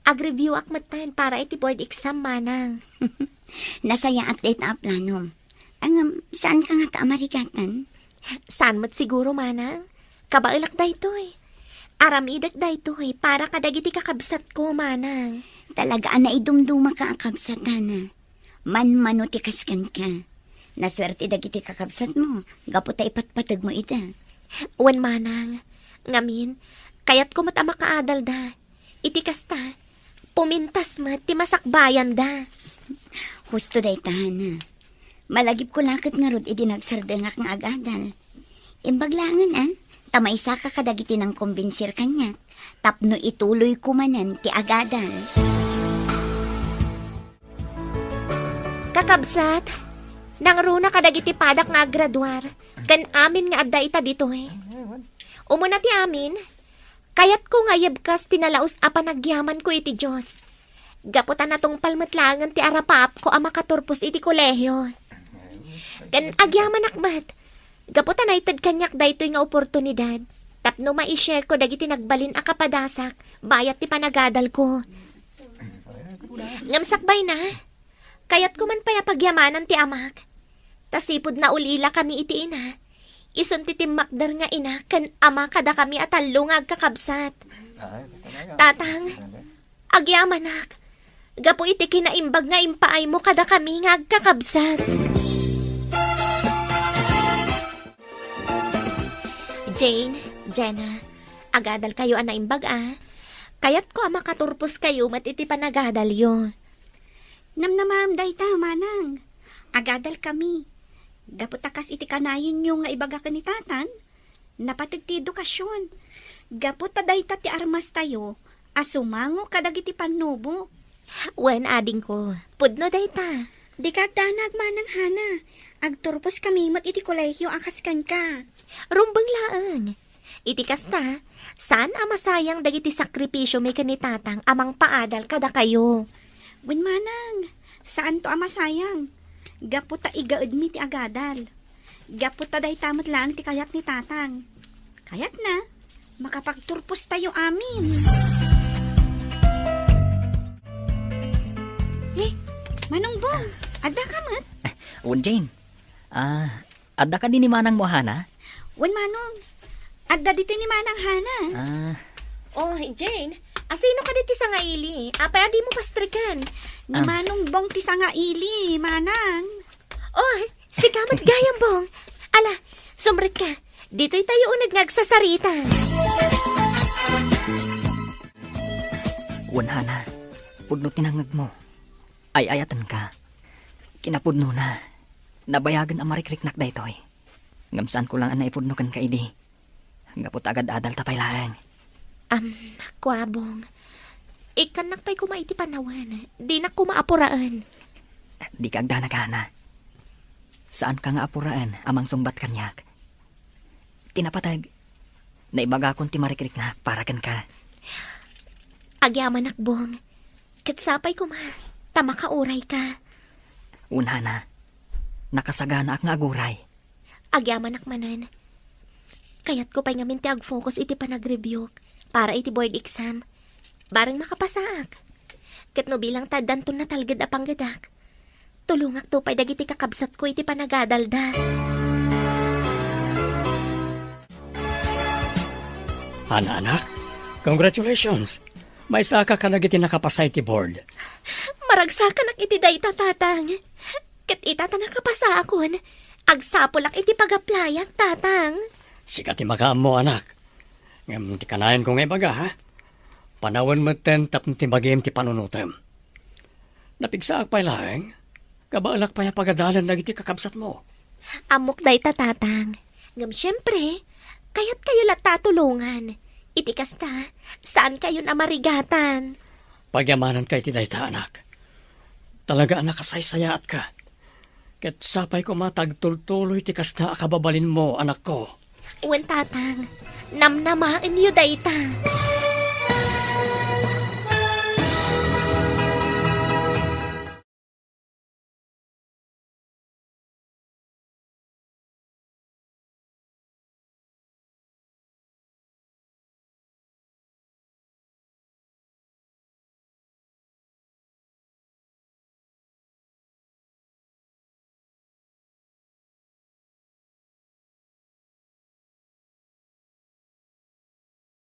agreview-ak metten para iti board exam, manang. Nasayaat dayta a planom. Ngem, saanka ngata a marigatan? Saan met siguro, manang? Kabaelak daytoy. Aramidek daytoy para kadagiti kakabsatko, manang. Talaga a naidumdumaka a kabsat, Hana. Manmano ti kas kenka. Nasuerte dagiti kakabsatmo, gapu ta ipatpategmo ida. Wen, manang. Ngamin, kayatko met a makaadalda. Iti kasta, pumintas met ti masakbayanda. Husto dayta, Hana. Malagipko la ket ngarud idi nagsardengak nga agadal. Imbag laengen, a, ta maisaka kadagiti nangkombinsir kaniak tapno ituloyko manen ti agadal. Kakabsat, nangruna kadagiti padak nga aggraduar, ken amin nga adda ita ditoy. Umuna ti amin, kayatko nga ayabkas ti nalaus a panagyamanko iti Dios. Gapu ta natungpal met laengen ti arapaapko a makaturpos iti kolehio. Ken agyamanak met, gapu ta naited kaniak daytoy nga oportunidad tapno mai-shareko dagiti nagbalin a kapadasak bayat ti panagadalko. Ngem sakbayna, kayatko man pay a pagyamanan ti amak. Ta sipud naulilakami iti ina, isun ti timmakder nga ina ken ama kadakami a tallo nga agkakabsat. Tatang, agyamanak, gapu iti kinaimbag nga impaaymo kadakami nga agkakabsat. Jane, Jenna, agadalkayo a naimbag a. Kayatko a makaturposkayo met iti panagadalyo. Namnamaem dayta, manang. Agadalkami. Gapu ta kas iti kanayonyo nga ibaga ken ni tatang, napateg ti edukasion. Gapu ta dayta ti armastayo a sumango kadagiti pannubok. Wen, adingko, pudno dayta. Dika agdanag, manang Hana. Agturposkami met iti kolehio a kas kenka. Rumbeng laeng. Iti kasta, saan a masayang dagiti sakripisiomi ken ni tatang a mangpaadal kadakayo. Wen manang, saanto a masayang. Gapu ta igaedmi ti agadal. Gapu ta dayta met laeng ti kayat ni tatang. Kayatna, makapagturpostayo amin. Eh, Manong Bong, adda ka met? Wen, Jane. Ah, adda kadi ni manangmo a Hana? Wen, Manong. Adda ditoy ni Manang Hana. Ah. Oh, Jane, asino kadi ti sangaili? Apay a dimo pastriken? Ni Ah. Manong Bong ti sangaili, Manang. Oh, sika met gayam, Bong. Ala, sumrek ka. Ditoy tayo uneg nga agsasarita. Wen, Hana, pudno ti nangngegmo. Ay-ayatenka. Kinapudnona, nabayagen a marikriknak daytoy. Ngem saanko lang a naipudno kenka idi. Gapu ta agad-adalta pay laeng. Am, kua, Bong. Ikkannak pay koma iti panawen. Dinak koma apuraen. Dika agdanag, Hana. Saanka nga apuraen a mangsungbat kaniak. Ti napateg, naibagakon ti marikriknak para kenka. Agyamanak, Bong. Ket sapay koma, ta makaurayka. Wen, Hana, nakasaganaak nga aguray. Agyamanak manen. Kayatko pay ngamin ti agfocus iti panagreviewk para iti board exam. Bareng makapasaak. Ket no bilang ta addanton natalged a panggedak, tulongakto pay dagiti kakabsatko iti panagadalda. Hana, anak, congratulations! Maisaka kadagiti nakapasa iti board. Maragsakanak iti dayta, Tatang. Ket ita ta nakapasaakon, agsapulak iti pag-applyak, Tatang. Sika ti makaammo, anak. Ngem ti kanayanko nga ibaga, ha? Panawen metten tapno ti bagim ti panunotem. Napigsaak pay laeng, kabaelak pay a pagadalen dagiti kakabsatmo. Ammok dayta, Tatang. Ngem siempre, kayatkayo latta a tulongan. Iti kasta, saankayon a marigatan. Pagyamananka iti dayta, anak. Talaga a nakasaysayaatka. Ket sapay koma ta agtultuloy ti kasta a kababalinmo, anakko. Wen, Tatang, namnamaenyo dayta.